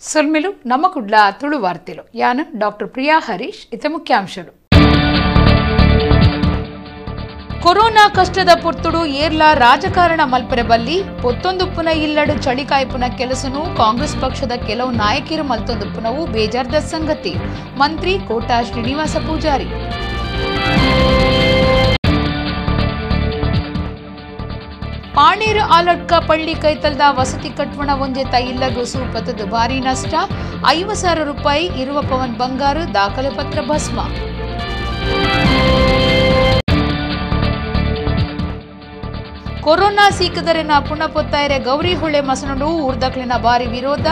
ಸೊಲ್ಮೆಲು ನಮ್ಮ ಕುಡ್ಲ ತುಳು ವಾರ್ತೆಲು ಯಾನು ಡಾಕ್ಟರ್ ಪ್ರಿಯಾ ಹರೀಶ್. ಇತ ಮುಖ್ಯಾಂಶಗಳು. ಕೊರೋನಾ ಕಷ್ಟದ ಪೊರ್ತುಡು ಏರ್ಲ ರಾಜಕಾರಣ ಮಲ್ಪರೆ ಬಲ್ಲಿ ಪೊತ್ತೊಂದುಪ್ಪುನ ಇಲ್ಲಡು ಚಳಿಕಾಯ್ಪುನ ಕೆಲಸನು ಕಾಂಗ್ರೆಸ್ ಪಕ್ಷದ ಕೆಲವು ನಾಯಕರು ಮಲ್ತೊಂದುಪ್ಪುನವು ಬೇಜಾರ್ದ ಸಂಗತಿ. ಮಂತ್ರಿ ಕೋಟಾ ಶ್ರೀನಿವಾಸ ಪೂಜಾರಿ. ಪಾಣೇರು ಆಲಡ್ಕ ಪಳ್ಳಿ ಕೈತಲ್ದ ವಸತಿ ಕಟ್ವಣ ಒಂಜೆತ ಇಲ್ಲಗು ಸೂಪತದ ಭಾರಿ ನಷ್ಟ. 50,000 ರೂಪಾಯಿ ಇರುವ ಪವನ್ ಬಂಗಾರು ದಾಖಲೆ ಪತ್ರ ಭಸ್ಮ. ಕೊರೋನಾ ಸೀಕದರೆನ ಪುಣಪೊತ್ತಾಯರೆ ಗೌರಿಹೊಳೆ ಮಸನುಡು ಊರ್ದಕ್ಲಿನ ಭಾರಿ ವಿರೋಧ.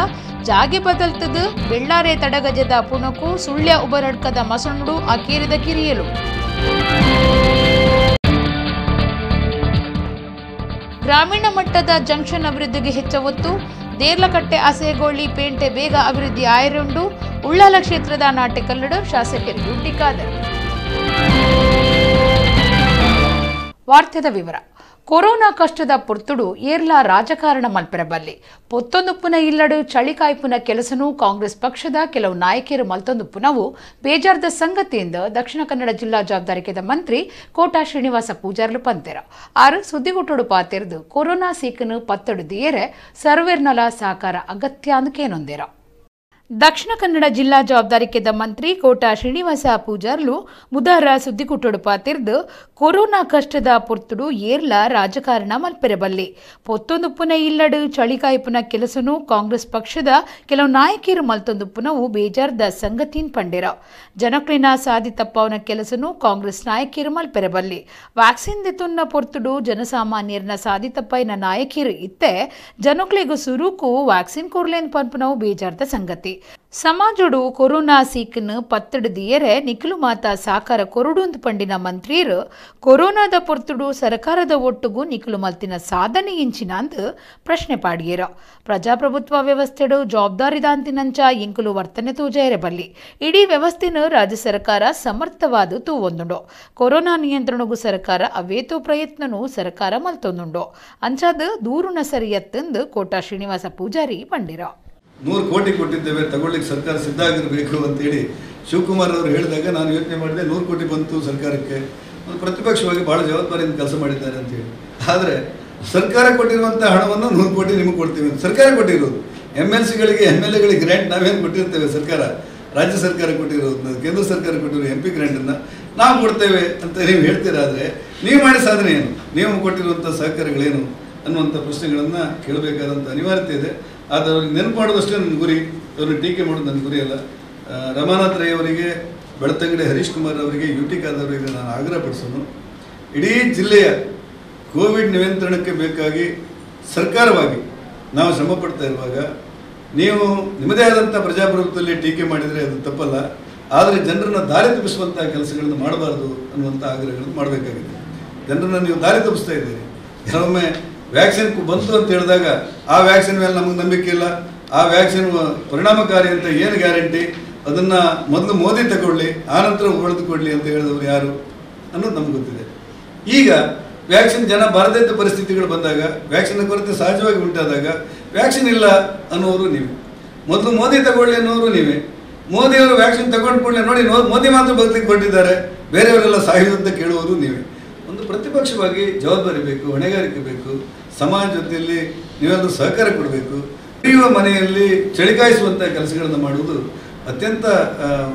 ಜಾಗೆ ಬದಲ್ತದು ಬೆಳ್ಳಾರೆ ತಡಗಜದ ಪುಣಕು ಸುಳ್ಯ ಉಬರಡ್ಕದ ಮಸನುಡು ಅಕೇರಿದ ಕಿರಿಯಲು. ಗ್ರಾಮೀಣ ಮಟ್ಟದ ಜಂಕ್ಷನ್ ಅಭಿವೃದ್ಧಿಗೆ ಹೆಚ್ಚ ಒತ್ತು. ದೇರ್ಲಕಟ್ಟೆ ಅಸೇಗೋಳಿ ಪೇಂಟೆ ಬೇಗ ಅಭಿವೃದ್ಧಿ ಆಯರುಂಡು. ಉಳ್ಳಾಲ ಕ್ಷೇತ್ರದ ನಾಟೆಕಲ್ಲಡು ಶಾಸಕರು ಯುಟಿ ಖಾದರ್. ವಾರ್ತೆದ ವಿವರ. ಕೊರೋನಾ ಕಷ್ಟದ ಪೊರ್ತುಡು ಏರ್ಲ ರಾಜಕಾರಣ ಮಲ್ಪೆರ ಬಲ್ಲಿ ಪೊತ್ತೊಂದುಪ್ಪುನ ಇಲ್ಲಡು ಚಳಿಕಾಯ್ಪುನ ಕೆಲಸನೂ ಕಾಂಗ್ರೆಸ್ ಪಕ್ಷದ ಕೆಲವು ನಾಯಕಿಯರು ಮಲ್ತೊಂದುಪ್ಪುನವು ಬೇಜಾರ್ದ ಸಂಗತಿಯಿಂದ ದಕ್ಷಿಣ ಕನ್ನಡ ಜಿಲ್ಲಾ ಜವಾಬ್ದಾರಿಕೆದ ಮಂತ್ರಿ ಕೋಟಾ ಶ್ರೀನಿವಾಸ ಪೂಜಾರ್ಲು ಪಂತೆರ. ಆರು ಸುದ್ದಿಗುಟ್ಟೋಡು ಪಾತೆರ್ದು ಕೊರೋನಾ ಸೀಕನು ಪತ್ತಡು ದಿಯರೆ ಸರ್ವೇರ್ನಲ ಸಹಕಾರ ಅಗತ್ಯ ಅಂದಕೇನೊಂದೇರ. ದಕ್ಷಿಣ ಕನ್ನಡ ಜಿಲ್ಲಾ ಜವಾಬ್ದಾರಿಕೆದ ಮಂತ್ರಿ ಕೋಟಾ ಶ್ರೀನಿವಾಸ ಪೂಜಾರ್ಲು ಬುಧವಾರ ಸುದ್ದಿಗುಟ್ಟೋಡು ಪಾತಿರ್ದು ಕೊರೋನಾ ಕಷ್ಟದ ಪೊರ್ತುಡು ಏರ್ಲ ರಾಜಕಾರಣ ಮಲ್ಪೆರೆ ಬಲ್ಲಿ ಪೊತ್ತೊಂದುಪ್ಪುನ ಇಲ್ಲಡು ಚಳಿಕಾಯ್ಪುನ ಕೆಲಸನು ಕಾಂಗ್ರೆಸ್ ಪಕ್ಷದ ಕೆಲವು ನಾಯಕಿಯರು ಮಲ್ತೊಂದುಪ್ಪುನವು ಬೇಜಾರ್ದ ಸಂಗತಿನ್ ಪಂಡೇರ. ಜನಕ್ಲಿನ ಸಾದಿ ತಪ್ಪವನ ಕೆಲಸನು ಕಾಂಗ್ರೆಸ್ ನಾಯಕಿಯರು ಮಲ್ಪೆರೆ ಬಲ್ಲಿ ವ್ಯಾಕ್ಸಿನ್ ದೆತುನ್ನ ಪೊರ್ತುಡು ಜನಸಾಮಾನ್ಯರನ್ನ ಸಾದಿ ತಪ್ಪೈನ ನಾಯಕಿಯರು ಇತ್ತೆ ಜನಕ್ಲಿಗೂ ಸುರುಕು ವ್ಯಾಕ್ಸಿನ್ ಕೊರ್ಲೇನ್ ಪನ್ಪುನವು ಬೇಜಾರ್ದ ಸಂಗತಿ. ಸಮಾಜಡು ಕೊರೋನಾ ಸೀಕನ್ನು ಪತ್ತಡದಿಯರೆ ನಿಖಿಲು ಮಾತಾ ಸಾಕಾರ ಕೊರಡುಂದು ಪಂಡಿನ ಮಂತ್ರಿಯರು ಕೊರೋನಾದ ಪೊರ್ತುಡು ಸರ್ಕಾರದ ಒಟ್ಟುಗು ನಿಖಿಲು ಮಲ್ತಿನ ಸಾಧನೆ ಇಂಚಿನ ಅಂದು ಪ್ರಶ್ನೆ ಪಾಡಿಯರ. ಪ್ರಜಾಪ್ರಭುತ್ವ ವ್ಯವಸ್ಥೆಡು ಜವಾಬ್ದಾರಿದಾಂತಿನಂಚ ಇಂಕುಲು ವರ್ತನೆ ತೂಜಾಯರೆ ಬಲ್ಲಿ ಇಡೀ ವ್ಯವಸ್ಥೆನು ರಾಜ್ಯ ಸರ್ಕಾರ ಸಮರ್ಥವಾದ ತೂವೊಂದುಂಡು. ಕೊರೋನಾ ನಿಯಂತ್ರಣಗೂ ಸರ್ಕಾರ ಅವೇತೋ ಪ್ರಯತ್ನನು ಸರ್ಕಾರ ಮಲ್ತೊಂದುಂಡು. ಅಂಚಾದ ದೂರುನ ಸರಿಯತ್ತಂದು ಕೋಟಾ ಶ್ರೀನಿವಾಸ ಪೂಜಾರಿ ಪಂಡಿರ. 100 ಕೋಟಿ ಕೊಟ್ಟಿದ್ದೇವೆ, ತಗೊಳ್ಳಿಕ್ಕೆ ಸರ್ಕಾರ ಸಿದ್ಧ ಆಗಿರಬೇಕು ಅಂತೇಳಿ ಶಿವಕುಮಾರ್ ಅವರು ಹೇಳಿದಾಗ ನಾನು ಯೋಚನೆ ಮಾಡಿದೆ, 100 ಕೋಟಿ ಬಂತು ಸರ್ಕಾರಕ್ಕೆ, ಒಂದು ಪ್ರತಿಪಕ್ಷವಾಗಿ ಭಾಳ ಜವಾಬ್ದಾರಿಯಿಂದ ಕೆಲಸ ಮಾಡಿದ್ದಾರೆ ಅಂತೇಳಿ. ಆದರೆ ಸರ್ಕಾರ ಕೊಟ್ಟಿರುವಂಥ ಹಣವನ್ನು 100 ಕೋಟಿ ನಿಮಗೆ ಕೊಡ್ತೀವಿ ಅಂತ ಸರ್ಕಾರ ಕೊಟ್ಟಿರೋದು. ಎಮ್ ಎಲ್ ಸಿಗಳಿಗೆ ಎಮ್ ಎಲ್ ಎಗಳಿಗೆ ಗ್ರ್ಯಾಂಟ್ ನಾವೇನು ಕೊಟ್ಟಿರ್ತೇವೆ, ಸರ್ಕಾರ ರಾಜ್ಯ ಸರ್ಕಾರ ಕೊಟ್ಟಿರೋದು, ಕೇಂದ್ರ ಸರ್ಕಾರ ಕೊಟ್ಟಿರೋ ಎಂ ಪಿ ಗ್ರ್ಯಾಂಟನ್ನು ನಾವು ಕೊಡ್ತೇವೆ ಅಂತ ನೀವು ಹೇಳ್ತೀರಾ. ಆದರೆ ನೀವು ಮಾಡಿ ಸಾಧನೆ ಏನು, ನೀವು ಕೊಟ್ಟಿರುವಂಥ ಸಹಕಾರಗಳೇನು ಅನ್ನುವಂಥ ಪ್ರಶ್ನೆಗಳನ್ನು ಕೇಳಬೇಕಾದಂಥ ಅನಿವಾರ್ಯತೆ ಇದೆ. ಆದರೆ ಅವ್ರಿಗೆ ನೆನಪು ಮಾಡೋದಷ್ಟೇ ನನ್ನ ಗುರಿ, ಅವ್ರನ್ನ ಟೀಕೆ ಮಾಡೋದು ನನ್ನ ಗುರಿ ಅಲ್ಲ. ರಮಾನಾಥ್ ರೈ ಅವರಿಗೆ, ಬೆಳ್ತಂಗಡಿ ಹರೀಶ್ ಕುಮಾರ್ ಅವರಿಗೆ, ಯು ಟಿ ಖಾದರ್ ಅವರಿಗೆ ನಾನು ಆಗ್ರಹ ಪಡಿಸೋನು, ಇಡೀ ಜಿಲ್ಲೆಯ ಕೋವಿಡ್ ನಿಯಂತ್ರಣಕ್ಕೆ ಬೇಕಾಗಿ ಸರ್ಕಾರವಾಗಿ ನಾವು ಶ್ರಮ ಪಡ್ತಾ ಇರುವಾಗ ನೀವು ನಿಮ್ಮದೇ ಆದಂಥ ಪ್ರಜಾಪ್ರಭುತ್ವದಲ್ಲಿ ಟೀಕೆ ಮಾಡಿದರೆ ಅದು ತಪ್ಪಲ್ಲ, ಆದರೆ ಜನರನ್ನು ದಾರಿ ತಪ್ಪಿಸುವಂಥ ಕೆಲಸಗಳನ್ನು ಮಾಡಬಾರ್ದು ಅನ್ನುವಂಥ ಆಗ್ರಹಗಳನ್ನು ಮಾಡಬೇಕಾಗಿದೆ. ಜನರನ್ನು ನೀವು ದಾರಿ ತಪ್ಪಿಸ್ತಾ ಇದ್ದೀರಿ. ಕೆಲವೊಮ್ಮೆ ವ್ಯಾಕ್ಸಿನ್ ಬಂತು ಅಂತ ಹೇಳಿದಾಗ ಆ ವ್ಯಾಕ್ಸಿನ್ ಮೇಲೆ ನಮಗೆ ನಂಬಿಕೆ ಇಲ್ಲ, ಆ ವ್ಯಾಕ್ಸಿನ್ ಪರಿಣಾಮಕಾರಿ ಅಂತ ಏನು ಗ್ಯಾರಂಟಿ, ಅದನ್ನು ಮೊದಲು ಮೋದಿ ತಗೊಳ್ಳಿ ಆನಂತರ ಉಳಿದುಕೊಳ್ಳಿ ಅಂತ ಹೇಳಿದವರು ಯಾರು ಅನ್ನೋದು ನಮ್ಗೆ ಗೊತ್ತಿದೆ. ಈಗ ವ್ಯಾಕ್ಸಿನ್ ಜನ ಬಾರದೇ ಇದ್ದ ಪರಿಸ್ಥಿತಿಗಳು ಬಂದಾಗ, ವ್ಯಾಕ್ಸಿನ್ ಕೊರತೆ ಸಹಜವಾಗಿ ಉಂಟಾದಾಗ ವ್ಯಾಕ್ಸಿನ್ ಇಲ್ಲ ಅನ್ನೋರು ನೀವೇ, ಮೊದಲು ಮೋದಿ ತಗೊಳ್ಳಿ ಅನ್ನೋರು ನೀವೇ. ಮೋದಿಯವರು ವ್ಯಾಕ್ಸಿನ್ ತಗೊಂಡು ಕೂಡಲೇ ನೋಡಿ ಮೋದಿ ಮಾತ್ರ ಬದುಕಲಿಕ್ಕೆ ಕೊಟ್ಟಿದ್ದಾರೆ, ಬೇರೆಯವರೆಲ್ಲ ಸಾಯುವಂತ ಕೇಳುವವರು ನೀವೇ. ಒಂದು ಪ್ರತಿಪಕ್ಷವಾಗಿ ಜವಾಬ್ದಾರಿ ಬೇಕು, ಹೊಣೆಗಾರಿಕೆ ಬೇಕು, ಸಮಾಜ ಜೊತೆಯಲ್ಲಿ ನೀವೆಲ್ಲರೂ ಸಹಕಾರ ಕೊಡಬೇಕು. ಕುಡಿಯುವ ಮನೆಯಲ್ಲಿ ಚಳಿಕಾಯಿಸುವಂಥ ಕೆಲಸಗಳನ್ನು ಮಾಡುವುದು ಅತ್ಯಂತ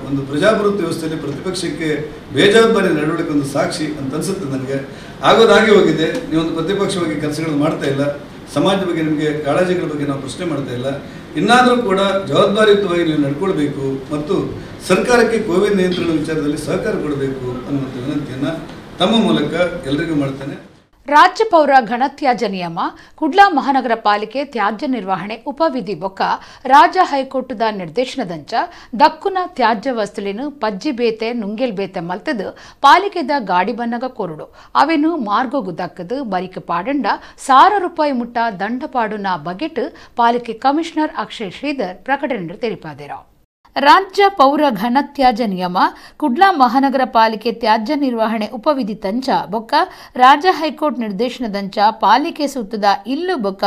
ಒಂದು ಪ್ರಜಾಪ್ರಭುತ್ವ ವ್ಯವಸ್ಥೆಯಲ್ಲಿ ಪ್ರತಿಪಕ್ಷಕ್ಕೆ ಬೇಜವಾಬ್ದಾರಿ ನಡವಳಿಕೆ ಒಂದು ಸಾಕ್ಷಿ ಅಂತ ಅನಿಸುತ್ತೆ ನನಗೆ. ಆಗೋದಾಗಿ ಹೋಗಿದೆ, ನೀವೊಂದು ಪ್ರತಿಪಕ್ಷವಾಗಿ ಕೆಲಸಗಳನ್ನು ಮಾಡ್ತಾ ಇಲ್ಲ, ಸಮಾಜದ ಬಗ್ಗೆ ನಿಮಗೆ ಕಾಳಜಿಗಳ ಬಗ್ಗೆ ನಾವು ಪ್ರಶ್ನೆ ಮಾಡ್ತಾ ಇಲ್ಲ. ಇನ್ನಾದರೂ ಕೂಡ ಜವಾಬ್ದಾರಿಯುತವಾಗಿ ನೀವು ನಡ್ಕೊಳ್ಬೇಕು ಮತ್ತು ಸರ್ಕಾರಕ್ಕೆ ಕೋವಿಡ್ ನಿಯಂತ್ರಣ ವಿಚಾರದಲ್ಲಿ ಸಹಕಾರ ಕೊಡಬೇಕು ಅನ್ನುವಂಥ ವಿನಂತಿಯನ್ನು ತಮ್ಮ ಮೂಲಕ ಎಲ್ರಿಗೂ ಮಾಡ್ತೇನೆ. ರಾಜ್ಯ ಪೌರ ಘನತ್ಯಾಜ್ಯ ನಿಯಮ, ಕುಡ್ಲಾ ಮಹಾನಗರ ಪಾಲಿಕೆ ತ್ಯಾಜ್ಯ ನಿರ್ವಹಣೆ ಉಪವಿಧಿ ಬೊಕ್ಕ ರಾಜ್ಯ ಹೈಕೋರ್ಟ್ದ ನಿರ್ದೇಶನದಂಚ ದಕ್ಕುನ ತ್ಯಾಜ್ಯ ವಸ್ತುಲಿನ ಪಜ್ಜಿ ಬೇತೆ ನುಂಗೆಲ್ ಬೇತೆ ಮಲ್ತದು ಪಾಲಿಕೆದ ಗಾಡಿ ಬನ್ನಗ ಕೊರಡು ಅವೆನು ಮಾರ್ಗೋಗು ದಕ್ಕದು ಬರಿಕ ಪಾಡಂಡ 1,000 ರೂಪಾಯಿ ಮುಟ್ಟ ದಂಡ ಪಾಡುನ ಬಗೆಟ್ ಪಾಲಿಕೆ ಕಮಿಷನರ್ ಅಕ್ಷಯ್ ಶ್ರೀಧರ್ ಪ್ರಕಟಣೆ ತಿಳಿಪಾದಿರ. ರಾಜ್ಯ ಪೌರ ಘನತ್ಯಾಜ್ಯ ನಿಯಮ ಕುಡ್ಲಾ ಮಹಾನಗರ ಪಾಲಿಕೆ ತ್ಯಾಜ್ಯ ನಿರ್ವಹಣೆ ಉಪವಿಧಿ ತಂಚ ಬೊಕ್ಕ ರಾಜ್ಯ ಹೈಕೋರ್ಟ್ ನಿರ್ದೇಶನದಂಚ ಪಾಲಿಕೆ ಸುತ್ತದ ಇಲ್ಲು ಬೊಕ್ಕ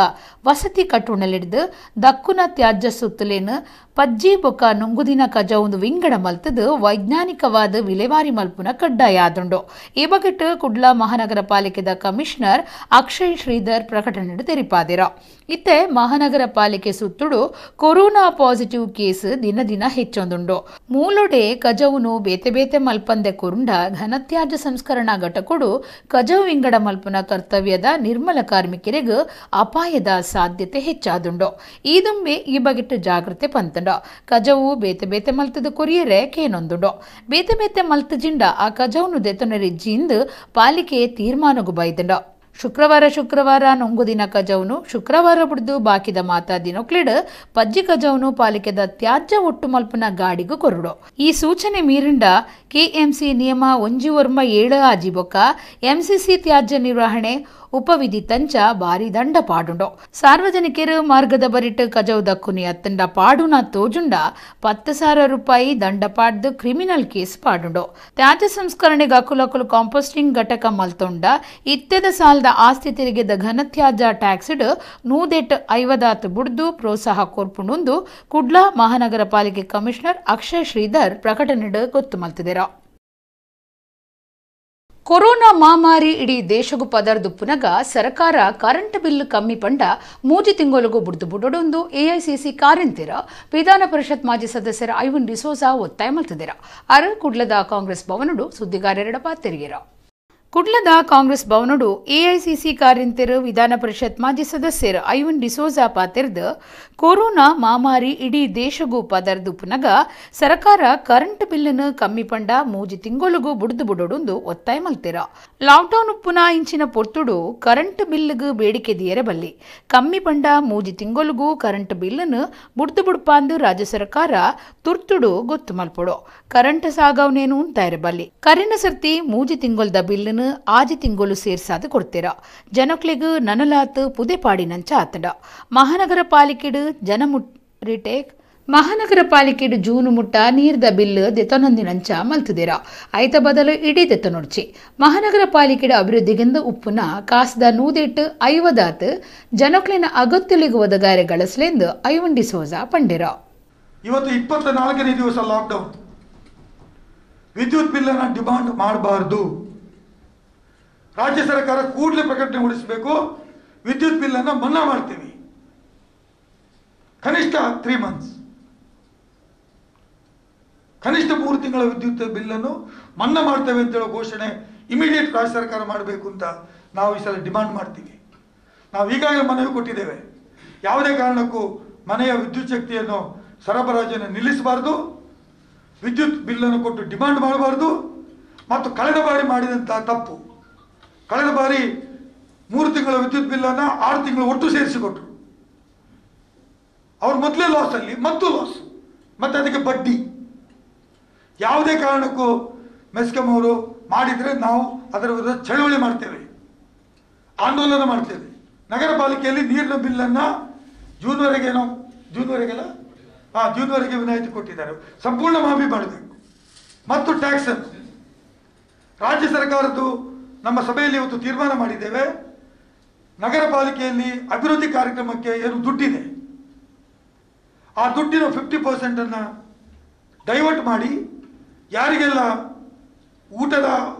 ವಸತಿ ಕಟ್ಟುಣಲಿಡ್ದು ದಕ್ಕುನ ತ್ಯಾಜ್ಯ ಸುತ್ತಲೇನು ಪಜ್ಜಿ ಬೊಕ್ಕ ನುಂಗುದಿನ ಕಜ ಒಂದು ವಿಂಗಡ ಮಲ್ತದು ವೈಜ್ಞಾನಿಕವಾದ ವಿಲೇವಾರಿ ಮಲ್ಪುನ ಕಡ್ಡಾಯ ಆದುಂಡು. ಈ ಬಗೆಟ್ ಕುಡ್ಲಾ ಮಹಾನಗರ ಪಾಲಿಕೆದ ಕಮಿಷನರ್ ಅಕ್ಷಯ್ ಶ್ರೀಧರ್ ಪ್ರಕಟಣೆ ತೆರಿಪಾದಿರ. ಇತ್ತೆ ಮಹಾನಗರ ಪಾಲಿಕೆ ಸುತ್ತುಡು corona positive case ದಿನ ದಿನ ಹೆಚ್ಚೊಂದುಂಡು. ಮೂಲೊಡೆ ಕಜವುನು ಬೇತೆ ಬೇತೆ ಮಲ್ಪಂದೆ ಕುರುಂಡ ಘನತ್ಯಾಜ್ಯ ಸಂಸ್ಕರಣಾ ಘಟಕಡು ಕಜವು ವಿಂಗಡ ಮಲ್ಪುನ ಕರ್ತವ್ಯದ ನಿರ್ಮಲ ಕಾರ್ಮಿಕರಿಗೂ ಅಪಾಯದ ಸಾಧ್ಯತೆ ಹೆಚ್ಚಾದುಂಡು. ಈದುಂಬೆ ಈ ಬಗೆಟ್ ಜಾಗೃತೆ ಪಂತುಂಡು. ಕಜವು ಬೇತೆ ಬೇತೆ ಮಲ್ತದ ಕೊರಿಯರೆ ಕೇನೊಂದುಂಡು. ಬೇತೆ ಬೇತೆ ಮಲ್ತ ಜಿಂಡ ಆ ಕಜವುನು ದೆತೊನರಿ ಜಿಂದು ಪಾಲಿಕೆ ತೀರ್ಮಾನಗು ಬೈದುಂಡು. ಶುಕ್ರವಾರ ಶುಕ್ರವಾರ ನೊಂಗುದಿನ ಕಜವುನು ಶುಕ್ರವಾರ ಬುಡ್ದು ಬಾಕಿದ ಮಾತಾ ದಿನೊಕ್ಲಿಡ್ ಪಜ್ಜಿ ಕಜವುನು ಪಾಲಿಕೆದ ತ್ಯಾಜ್ಯ ಒಟ್ಟು ಮಲ್ಪುನ ಗಾಡಿಗೂ ಕೊರಡು. ಈ ಸೂಚನೆ ಮೀರಿಂಡ ಕೆಎಂಸಿ ನಿಯಮ 197 ಆಜಿ ಬೊಕ್ಕ ಎಂಸಿಸಿ ತ್ಯಾಜ್ಯ ನಿರ್ವಹಣೆ ಉಪವಿಧಿ ತಂಚ ಭಾರಿ ದಂಡ ಪಾಡುಂಡು. ಸಾರ್ವಜನಿಕರು ಮಾರ್ಗದ ಬರಿಟ್ ಕಜವು ದಕ್ಕುನಿ ಅತ್ತಂಡ ಪಾಡುನ ತೋಜುಂಡ 10,000 ರೂಪಾಯಿ ದಂಡ ಪಾಡ್ದು ಕ್ರಿಮಿನಲ್ ಕೇಸ್ ಪಾಡುಂಡು. ತ್ಯಾಜ್ಯ ಸಂಸ್ಕರಣೆಗೆ ಅಕುಲಕುಲು ಕಾಂಪೋಸ್ಟಿಂಗ್ ಘಟಕ ಮಲ್ತೊಂಡ ಇತ್ತೆದ ಸಾಲದ ಆಸ್ತಿ ತೆರಿಗೆದ ಘನತ್ಯಾಜ್ಯ ಟ್ಯಾಕ್ಸ್ಡ್ 150 ಬುಡ್ದು ಪ್ರೋತ್ಸಾಹ ಕೋರ್ಪುಂಡು ಕುಡ್ಲಾ ಮಹಾನಗರ ಪಾಲಿಕೆ ಕಮಿಷನರ್ ಅಕ್ಷಯ್ ಶ್ರೀಧರ್ ಪ್ರಕಟಣೆ ಗೊತ್ತು ಮಲ್ತಿದೆರ. ಕೊರೋನಾ ಮಹಾಮಾರಿ ಇಡೀ ದೇಶಗೂ ಪದರ್ದುಪ್ಪುನಗ ಸರ್ಕಾರ ಕರೆಂಟ್ ಬಿಲ್ ಕಮ್ಮಿ ಪಂಡ 3 ತಿಂಗಳಿಗೂ ಬುಡ್ದು ಬುಡೊಂದು ಎಐಸಿಸಿ ಕಾರ್ಯಂತಿರ ವಿಧಾನ ಪರಿಷತ್ ಮಾಜಿ ಸದಸ್ಯರ ಐವನ್ ಡಿಸೋಜಾ ಒತ್ತಾಯ ಮಲ್ತಿದಿರ. ಅರ ಕುಡ್ಲದ ಕಾಂಗ್ರೆಸ್ ಭವನಡು ಸುದ್ದಿಗಾರರೆಡ ಪಾತೆರಿಗಿರ. ಕುಡ್ಲದ ಕಾಂಗ್ರೆಸ್ ಭವನಡು ಎಐಸಿಸಿ ಕಾರ್ಯಂತಿರು ವಿಧಾನ ಪರಿಷತ್ ಮಾಜಿ ಸದಸ್ಯರು ಐವನ್ ಡಿಸೋಜಾ ಪಾತೆರ್ದು ಕೊರೋನಾ ಮಹಾಮಾರಿ ಇಡೀ ದೇಶಗೂ ಪದರ್ದುಪ್ಪುನಗ ಸರ್ಕಾರ ಕರೆಂಟ್ ಬಿಲ್ಲನ್ನು ಕಮ್ಮಿ ಪಂಡ 3 ತಿಂಗಳಿಗೂ ಬುಡ್ದು ಬುಡೊಂದು ಒತ್ತಾಯ ಮಲ್ತಿರ. ಲಾಕ್ಡೌನ್ ಉಪ್ಪುನ ಇಂಚಿನ ಪೊರ್ತುಡು ಕರೆಂಟ್ ಬಿಲ್ಗ್ ಬೇಡಿಕೆ ದಿಯರೆ ಬಲ್ಲಿ ಕಮ್ಮಿ ಪಂಡ 3 ತಿಂಗಳಿಗೂ ಕರೆಂಟ್ ಬಿಲ್ಲನ್ನು ಬುಡ್ದು ಬುಡ್ಪಾಂದು ರಾಜ್ಯ ಸರ್ಕಾರ ತುರ್ತುಡು ಗೊತ್ತು ಮಲ್ಪೊಡು. ಕರೆಂಟ್ ಸಾಗವನೇನು ಅಂತಾಯಿರಬಲ್ಲಿ ಕರಿನ ಸರ್ತಿ 3 ತಿಂಗಳದ ಬಿಲ್ಲನ್ನು 6 ತಿಂಗಳು ಸೇರ್ಸಾದು ಕೊಡ್ತೀರ. ಜನಕ್ಲೆಗ್ ನನಲಾತ್ ಪುದೆಪಾಡಿನಂಚ ಆತಂಡ. ಮಹಾನಗರ ಪಾಲಿಕೆಡು ರಿಟೇಕ್ ಮಹಾನಗರ ಪಾಲಿಕೆಡು ಜೂನು ಮುಟ್ಟ ನೀರ್ದ ಬಿಲ್ ದೆತನೊಂದಿನಂಚ ಮಲ್ತದಿರ. ಐತ ಬದಲು ಇಡೀ ದೆತನೊಡ್ಚಿ ಮಹಾನಗರ ಪಾಲಿಕೆಡು ಅಭಿವೃದ್ಧಿಗೆಂದು ಉಪ್ಪುನ ಕಾಸ್ದ 150 ಜನಕ್ಲೆನ ಅಗತ್ಯಲಿಗೆ ಒದಗಾರೆ ಗಳಸ್ಲೆಂದು ಐವನ್ ಡಿಸೋಜಾ ಪಂಡಿರ. ಇವತ್ತು 24ನೇ ದಿವಸ ಲಾಕ್ಡೌನ್. ವಿದ್ಯುತ್ ಬಿಲ್ಲನ್ನು ಡಿಮಾಂಡ್ ಮಾಡಬಾರದು. ರಾಜ್ಯ ಸರ್ಕಾರ ಕೂಡಲೇ ಪ್ರಕಟಣೆ ಹೊರಡಿಸಬೇಕು. ವಿದ್ಯುತ್ ಬಿಲ್ಲನ್ನು ಮನ್ನಾ ಮಾಡ್ತೀವಿ ಕನಿಷ್ಠ 3 ಮಂತ್ಸ್, ಕನಿಷ್ಠ 3 ತಿಂಗಳ ವಿದ್ಯುತ್ ಬಿಲ್ಲನ್ನು ಮನ್ನಾ ಮಾಡ್ತೇವೆ ಅಂತೇಳೋ ಘೋಷಣೆ ಇಮಿಡಿಯೇಟ್ ರಾಜ್ಯ ಸರ್ಕಾರ ಮಾಡಬೇಕು ಅಂತ ನಾವು ಈ ಸಲ ಡಿಮಾಂಡ್ ಮಾಡ್ತೀವಿ. ನಾವು ಈಗಾಗಲೇ ಮನವಿ ಕೊಟ್ಟಿದ್ದೇವೆ. ಯಾವುದೇ ಕಾರಣಕ್ಕೂ ಮನೆಯ ವಿದ್ಯುತ್ ಶಕ್ತಿಯನ್ನು ಸರಬರಾಜನ್ನು ನಿಲ್ಲಿಸಬಾರ್ದು, ವಿದ್ಯುತ್ ಬಿಲ್ಲನ್ನು ಕೊಟ್ಟು ಡಿಮಾಂಡ್ ಮಾಡಬಾರ್ದು. ಮತ್ತು ಕಳೆದ ಬಾರಿ ಮಾಡಿದಂಥ ತಪ್ಪು, ಕಳೆದ ಬಾರಿ 3 ತಿಂಗಳ ವಿದ್ಯುತ್ ಬಿಲ್ಲನ್ನು 6 ತಿಂಗಳು ಒಟ್ಟು ಸೇರಿಸಿಕೊಟ್ರು. ಅವ್ರು ಮೊದಲೇ ಲಾಸಲ್ಲಿ ಮತ್ತು ಲಾಸ್, ಮತ್ತು ಅದಕ್ಕೆ ಬಡ್ಡಿ. ಯಾವುದೇ ಕಾರಣಕ್ಕೂ ಮೆಸ್ಕಾಂ ಅವರು ಮಾಡಿದರೆ ನಾವು ಅದರ ವಿರುದ್ಧ ಚಳವಳಿ ಮಾಡ್ತೇವೆ, ಆಂದೋಲನ ಮಾಡ್ತೇವೆ. ನಗರ ಪಾಲಿಕೆಯಲ್ಲಿ ನೀರಿನ ಬಿಲ್ಲನ್ನು ಜೂನ್ವರೆಗೆಲ್ಲ ಜೂನ್ವರೆಗೆ ವಿನಾಯಿತಿ ಕೊಟ್ಟಿದ್ದಾರೆ, ಸಂಪೂರ್ಣ ಮಾಫಿ ಮಾಡಬೇಕು. ಮತ್ತು ಟ್ಯಾಕ್ಸನ್ನು ರಾಜ್ಯ ಸರ್ಕಾರದ್ದು ನಮ್ಮ ಸಭೆಯಲ್ಲಿ ಇವತ್ತು ತೀರ್ಮಾನ ಮಾಡಿದ್ದೇವೆ. ನಗರ ಪಾಲಿಕೆಯಲ್ಲಿ ಅಭಿವೃದ್ಧಿ ಕಾರ್ಯಕ್ರಮಕ್ಕೆ ಏನು ದುಡ್ಡಿದೆ, ಆ ದುಡ್ಡಿನ 50% ಡೈವರ್ಟ್ ಮಾಡಿ ಯಾರಿಗೆಲ್ಲ ಊಟದ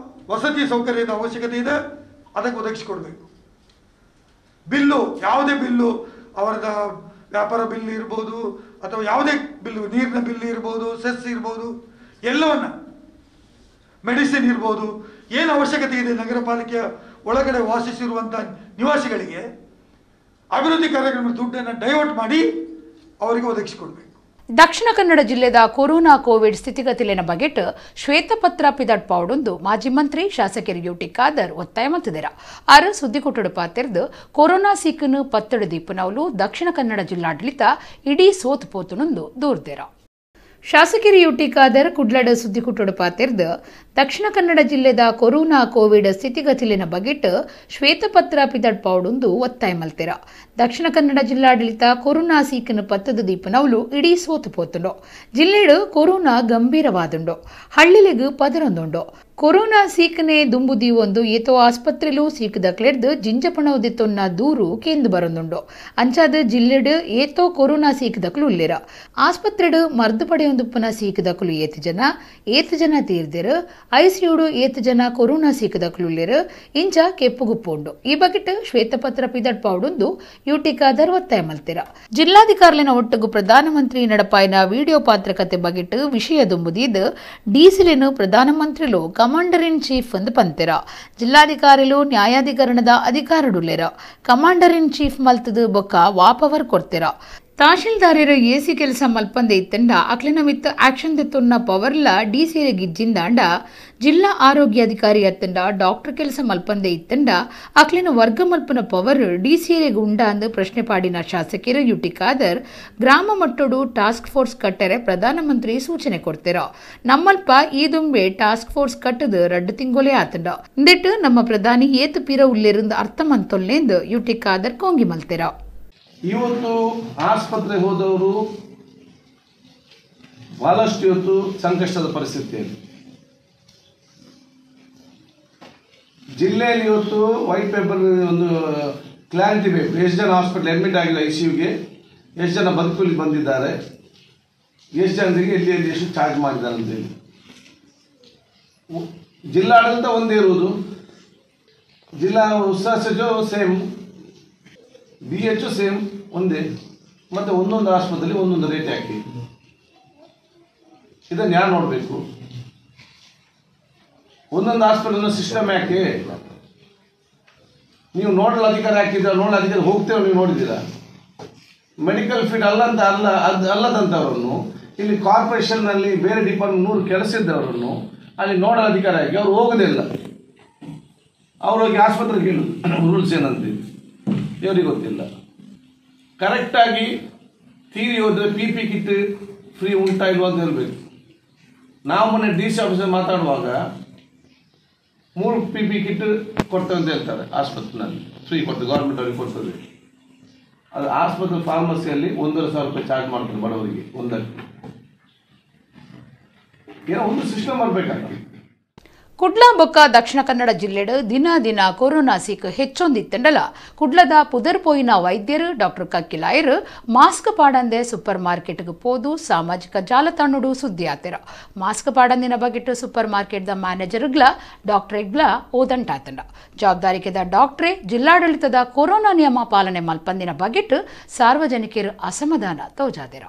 ವಸತಿ ಸೌಕರ್ಯದ ಅವಶ್ಯಕತೆ ಇದೆ ಅದಕ್ಕೆ ಒದಗಿಸಿಕೊಡ್ಬೇಕು. ಬಿಲ್ಲು, ಯಾವುದೇ ಬಿಲ್ಲು, ಅವರದ ವ್ಯಾಪಾರ ಬಿಲ್ ಇರ್ಬೋದು ಅಥವಾ ಯಾವುದೇ ಬಿಲ್ಲು, ನೀರಿನ ಬಿಲ್ ಇರ್ಬೋದು, ಸೆಸ್ ಇರ್ಬೋದು, ಎಲ್ಲವನ್ನ, ಮೆಡಿಸಿನ್ ಇರ್ಬೋದು, ಏನು ಅವಶ್ಯಕತೆ ಇದೆ ನಗರ ಪಾಲಿಕೆಯ ಒಳಗಡೆ ವಾಸಿಸಿರುವಂಥ ನಿವಾಸಿಗಳಿಗೆ ಅಭಿವೃದ್ಧಿ ಕಾರ್ಯಕ್ರಮದ ದುಡ್ಡನ್ನು ಡೈವರ್ಟ್ ಮಾಡಿ ಅವರಿಗೆ ಒದಗಿಸಿಕೊಡ್ಬೇಕು. ದಕ್ಷಿಣ ಕನ್ನಡ ಜಿಲ್ಲೆದ ಕೊರೋನಾ ಕೋವಿಡ್ ಸ್ಥಿತಿಗತಿಲಿನ ಬಗೆಟ್ ಶ್ವೇತಪತ್ರ ಪಿದಟ್ ಪಾವುಡೊಂದು ಮಾಜಿ ಮಂತ್ರಿ ಶಾಸಕರು ಯುಟಿ ಖಾದರ್ ಒತ್ತಾಯ ಮಲ್ತಿದೆರ. ಆರು ಸುದ್ದಿಕೊಟ್ಟಡು ಪಾತೆರ್ದು ಕೊರೋನಾ ಸೀಕನ್ನು ಪತ್ತಡು ದೀಪನವಲು ದಕ್ಷಿಣ ಕನ್ನಡ ಜಿಲ್ಲಾಡಳಿತ ಇಡೀ ಸೋತು ಪೋತುನೊಂದು ದೂರ್ದೆರ. ಶಾಸಕರು ಯುಟಿ ಖಾದರ್ ಕುಡ್ಲಡ್ ಸುದ್ದಿಕುಟ್ಟುಡು ಪಾತೆರ್ದು ದಕ್ಷಿಣ ಕನ್ನಡ ಜಿಲ್ಲೆದ ಕೊರೋನಾ ಕೋವಿಡ್ ಸ್ಥಿತಿಗತಿಲಿನ ಬಗೆಟ್ ಶ್ವೇತಪತ್ರ ಪಿದಡ್ಪಾವುಡುಂದು ಒತ್ತಾಯ ಮಲ್ತೆರ. ದಕ್ಷಿಣ ಕನ್ನಡ ಜಿಲ್ಲಾಡಳಿತ ಕೊರೋನಾ ಸೀಕನ ಪತ್ತದ ದೀಪನವುಲು ಇಡೀ ಸೋತು ಪೋತುಂಡು. ಜಿಲ್ಲೆಡು ಕೊರೋನಾ ಗಂಭೀರವಾದುಂಡು, ಹಳ್ಳಿಲಿಗೂ ಪದರೊಂದುಂಡು. ಕೊರೋನಾ ಸೀಕನೆ ದುಂಬು ದೀವೊಂದು ಏತೋ ಆಸ್ಪತ್ರೆಲು ಸೀಕದಕ್ಲೆಡ್ದು ಜಿಂಜಪಣವುದಿತ್ತೊನ್ನ ದೂರು ಕೇಂದು ಬರೊಂದುಂಡು. ಅಂಚಾದ ಜಿಲ್ಲೆಡು ಏತೋ ಕೊರೋನಾ ಸೀಕದಕ್ಲು ಉಲ್ಲೆರ. ಆಸ್ಪತ್ರೆಡು ಮರ್ದು ಪಡೆಯೊಂದುಪ್ಪನ ಸೀಕದಕ್ಲು ಏತು ಜನ ತೀರ್ದೆರು, ಐಸಿಯುಡು ಏತು ಜನ ಕೊರೋನಾ ಸೀಕದಕ್ಲು ಉಲ್ಲೆರು, ಇಂಚ ಕೆಪ್ಪುಗುಪ್ಪುಂಡು. ಈ ಬಗೆಟ್ ಶ್ವೇತಪತ್ರ ಪಿದಡ್ಪಾವುಡುಂದು ಯುಟಿ ಖಾದರ್ ಒತ್ತಾಯ ಮಲ್ತೆರ. ಜಿಲ್ಲಾಧಿಕಾರಿನ ಒಟ್ಟುಗು ಪ್ರಧಾನಮಂತ್ರಿ ನಡಪಾಯಿನ ವಿಡಿಯೋ ಪಾತ್ರಕತೆ ಬಗೆಟ್ ವಿಷಯ ದುಂಬುದೀದ್ ಡೀಸಿಲಿನ ಪ್ರಧಾನಮಂತ್ರಿಲು commander in chief ಎಂದು ಪಂತೆರ. ಜಿಲ್ಲಾಧಿಕಾರಿಲು ನ್ಯಾಯಾಧಿಕರಣದ ಅಧಿಕಾರಡುಲ್ಲೆರ. Commander in chief ಮಲ್ತದು ಬೊಕ್ಕ ವಾಪವರ್ ಕೊರ್ತೆರ. ತಹಶೀಲ್ದಾರರು ಎಸಿ ಕೆಲಸ ಮಲ್ಪಂದೆ ಇತ್ತಂಡ ಅಕ್ಲಿನ ಮಿತ್ತ ಆಕ್ಷನ್ ದೆತ್ತೊನ್ನ ಪವರ್ಲ ಡಿಸಿಎ ಗಿಜ್ಜಿಂದಾಂಡ ಜಿಲ್ಲಾ ಆರೋಗ್ಯಾಧಿಕಾರಿ ಅತ್ತಂಡ ಡಾಕ್ಟರ್ ಕೆಲಸ ಮಲ್ಪಂದೆ ಇತ್ತಂಡ ಅಕ್ಲಿನ ವರ್ಗ ಮಲ್ಪನ ಪವರ್ ಡಿಸಿಎಗೆ ಉಂಡ ಅಂದು ಪ್ರಶ್ನೆ ಪಾಡಿನ ಶಾಸಕರು ಯುಟಿ ಖಾದರ್ ಗ್ರಾಮ ಮಟ್ಟೋಡು ಟಾಸ್ಕ್ ಫೋರ್ಸ್ ಕಟ್ಟರೆ ಪ್ರಧಾನಮಂತ್ರಿ ಸೂಚನೆ ಕೊಡ್ತಿರ. ನಮ್ಮಲ್ಪ ಈ ದುಂಬೆ ಟಾಸ್ಕ್ ಫೋರ್ಸ್ ಕಟ್ಟದು 2 ತಿಂಗಳೇ ಆತಂಡ. ಇಂದಿಟ್ಟು ನಮ್ಮ ಪ್ರಧಾನಿ ಏತು ಪೀರ ಉಲ್ಲೇರಿಂದ ಅರ್ಥ ಮಂತೊಲ್ಲೇಂದು ಯುಟಿ ಖಾದರ್ ಕೋಂಗಿ ಮಲ್ತಿರ. ಇವತ್ತು ಆಸ್ಪತ್ರೆ ಹೋದವರು ಬಹಳಷ್ಟು ಇವತ್ತು ಸಂಕಷ್ಟದ ಪರಿಸ್ಥಿತಿಯಲ್ಲಿ ಜಿಲ್ಲೆಯಲ್ಲಿ ಇವತ್ತು ವೈಟ್ ಪೇಪರ್ ಒಂದು ಕ್ಲಾರಿಟಿ ಬೇಕು. ಎಷ್ಟು ಜನ ಹಾಸ್ಪಿಟಲ್ ಅಡ್ಮಿಟ್ ಆಗಿಲ್ಲ I C ಯುಗೆ, ಎಷ್ಟು ಜನ ಬದುಕುಲಿ ಬಂದಿದ್ದಾರೆ, ಎಷ್ಟು ಜನರಿಗೆ ಎಲ್ಲಿ ಎಲ್ಲಿ ಎಷ್ಟು ಚಾರ್ಜ್ ಮಾಡಿದ್ದಾರೆ ಅಂತೇಳಿ. ಜಿಲ್ಲಾಡಳಿತ ಒಂದೇ ಇರುವುದು, ಜಿಲ್ಲಾ ಉಸ್ತುವಾರಿ ಸಚಿವರು same, B H same ಒಂದೇ, ಮತ್ತು ಒಂದೊಂದು ಆಸ್ಪತ್ರೆಯಲ್ಲಿ ಒಂದೊಂದು ರೇಟ್ ಹಾಕಿ ಇದನ್ನು ಯಾರು ನೋಡಬೇಕು? ಒಂದೊಂದು ಹಾಸ್ಪಿಟಲ್ ಸಿಸ್ಟಮ್ ಯಾಕೆ? ನೀವು ನೋಡಲ್ ಅಧಿಕಾರಿ ಹಾಕಿದ್ದೀರ, ನೋಡಲ್ ಅಧಿಕಾರಿ ಹೋಗ್ತೇವೆ ನೀವು ನೋಡಿದ್ದೀರಾ? ಮೆಡಿಕಲ್ ಫೀಲ್ಡ್ ಅಲ್ಲ ಅಂತ ಅಲ್ಲ ಅದು ಅಲ್ಲದಂಥವರನ್ನು ಇಲ್ಲಿ ಕಾರ್ಪೊರೇಷನ್ನಲ್ಲಿ ಬೇರೆ ಡಿಪಾರ್ಟ್ಮೆಂಟ್ 100 ಕೆಲಸ ಇದ್ದವರನ್ನು ಅಲ್ಲಿ ನೋಡಲ್ ಅಧಿಕಾರಿ ಆಗಿ ಅವ್ರು ಹೋಗೋದಿಲ್ಲ. ಅವ್ರು ಹೋಗಿ ಆಸ್ಪತ್ರೆಗೆ ಹೇಳುದು ರೂಲ್ಸ್ ಏನಂತೀವಿ ಇವರಿಗೆ ಗೊತ್ತಿಲ್ಲ. ಕರೆಕ್ಟಾಗಿ ತೀರಿ ಹೋದರೆ P P kit free ಉಂಟಾ ಇಲ್ವಾ ಅಂತ ಹೇಳಬೇಕು. ನಾವು ಮೊನ್ನೆ ಡಿ ಸಿ ಆಫೀಸಲ್ಲಿ ಮಾತಾಡುವಾಗ 3 P P kit ಕೊಡ್ತೇವೆ ಅಂತ ಹೇಳ್ತಾರೆ. ಆಸ್ಪತ್ರೆಯಲ್ಲಿ ಫ್ರೀ ಕೊಡ್ತೇವೆ, ಗೌರ್ಮೆಂಟ್ ಅವ್ರಿಗೆ ಕೊಡ್ತದೆ. ಅದು ಆಸ್ಪತ್ರೆ ಫಾರ್ಮಸಿಯಲ್ಲಿ 1,500 ರೂಪಾಯಿ ಚಾರ್ಜ್ ಮಾಡ್ತಾರೆ ಬಡವರಿಗೆ ಒಂದಕ್ಕೆ. ಏನೋ ಒಂದು ಸಿಸ್ಟಮ್ ಬರಬೇಕಲ್ಲ. ಕುಡ್ಲ ಬೊಕ್ಕ ದಕ್ಷಿಣ ಕನ್ನಡ ಜಿಲ್ಲೆಡು ದಿನ ದಿನ ಕೊರೋನಾ ಸೀಕು ಹೆಚ್ಚೊಂದಿತ್ತಂಡಲ ಕುಡ್ಲದ ಪುದರ್ಪೋಯಿನ ವೈದ್ಯರು ಡಾಕ್ಟರ್ ಕಕ್ಕಿಲಾಯರು ಮಾಸ್ಕ್ ಪಾಡಂದೆ ಸೂಪರ್ ಮಾರ್ಕೆಟ್ಗೆ ಪೋದು ಸಾಮಾಜಿಕ ಜಾಲತಾಣಡು ಸುದ್ದಿ ಆತಿರ. Mask ಪಾಡಂದಿನ ಬಗೆಟ್ಟು super ಮಾರ್ಕೆಟ್ದ ಮ್ಯಾನೇಜರ್ಗ್ಲ ಡಾಕ್ಟ್ರೆಗ್ಲ ಓದಂಟಾತಂಡ. ಜವಾಬ್ದಾರಿಕೆದ ಡಾಕ್ಟ್ರೇ ಜಿಲ್ಲಾಡಳಿತದ ಕೊರೋನಾ ನಿಯಮ ಪಾಲನೆ ಮಲ್ಪಂದಿನ ಬಗೆಟ್ಟು ಸಾರ್ವಜನಿಕರು ಅಸಮಾಧಾನ ತೋಜಾದಿರ.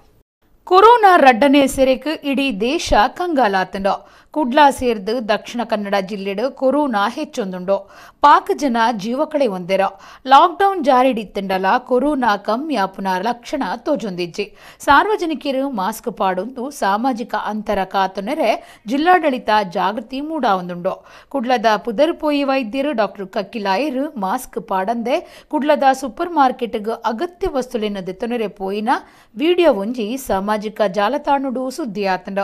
ಕೊರೋನಾ ರಡ್ಡನೆ ಸೆರೆಕ್ ಇಡೀ ದೇಶ ಕಂಗಾಲಾತಂಡ. ಕುಡ್ಲ ಸೇರ್ದು ದಕ್ಷಿಣ ಕನ್ನಡ ಜಿಲ್ಲೆಡು ಕೊರೋನಾ ಹೆಚ್ಚೊಂದುಂಡು. ಪಾಕ್ ಜನ ಜೀವ ಕಳೆ ಒಂದೆರ. ಲಾಕ್ಡೌನ್ ಜಾರಿಡಿತ್ತಂಡಲ ಕೊರೋನಾ ಕಮ್ಮಿ ಆಪುನ ಲಕ್ಷಣ ತೋಜೊಂದಿಜ್ಜಿ. ಸಾರ್ವಜನಿಕರು ಮಾಸ್ಕ್ ಪಾಡೊಂದು ಸಾಮಾಜಿಕ ಅಂತರ ಕಾತೊನೆರೆ ಜಿಲ್ಲಾಡಳಿತ ಜಾಗೃತಿ ಮೂಡಾವೊಂದುಂಡು. ಕುಡ್ಲದ ಪುದರ್ಪೋಯಿ ವೈದ್ಯರು ಡಾಕ್ಟರ್ ಕಕ್ಕಿಲಾಯರು ಮಾಸ್ಕ್ ಪಾಡಂದೆ ಕುಡ್ಲದ ಸೂಪರ್ ಮಾರ್ಕೆಟ್ಗೆ ಅಗತ್ಯ ವಸ್ತುಲಿನ ದೆತ್ತೊನೆರೆ ಪೋಯಿನ ವಿಡಿಯೋ ಒಂಜಿ ಸಾಮಾಜಿಕ ಜಾಲತಾಣಡು ಸುದ್ದಿ ಆತಂಡ.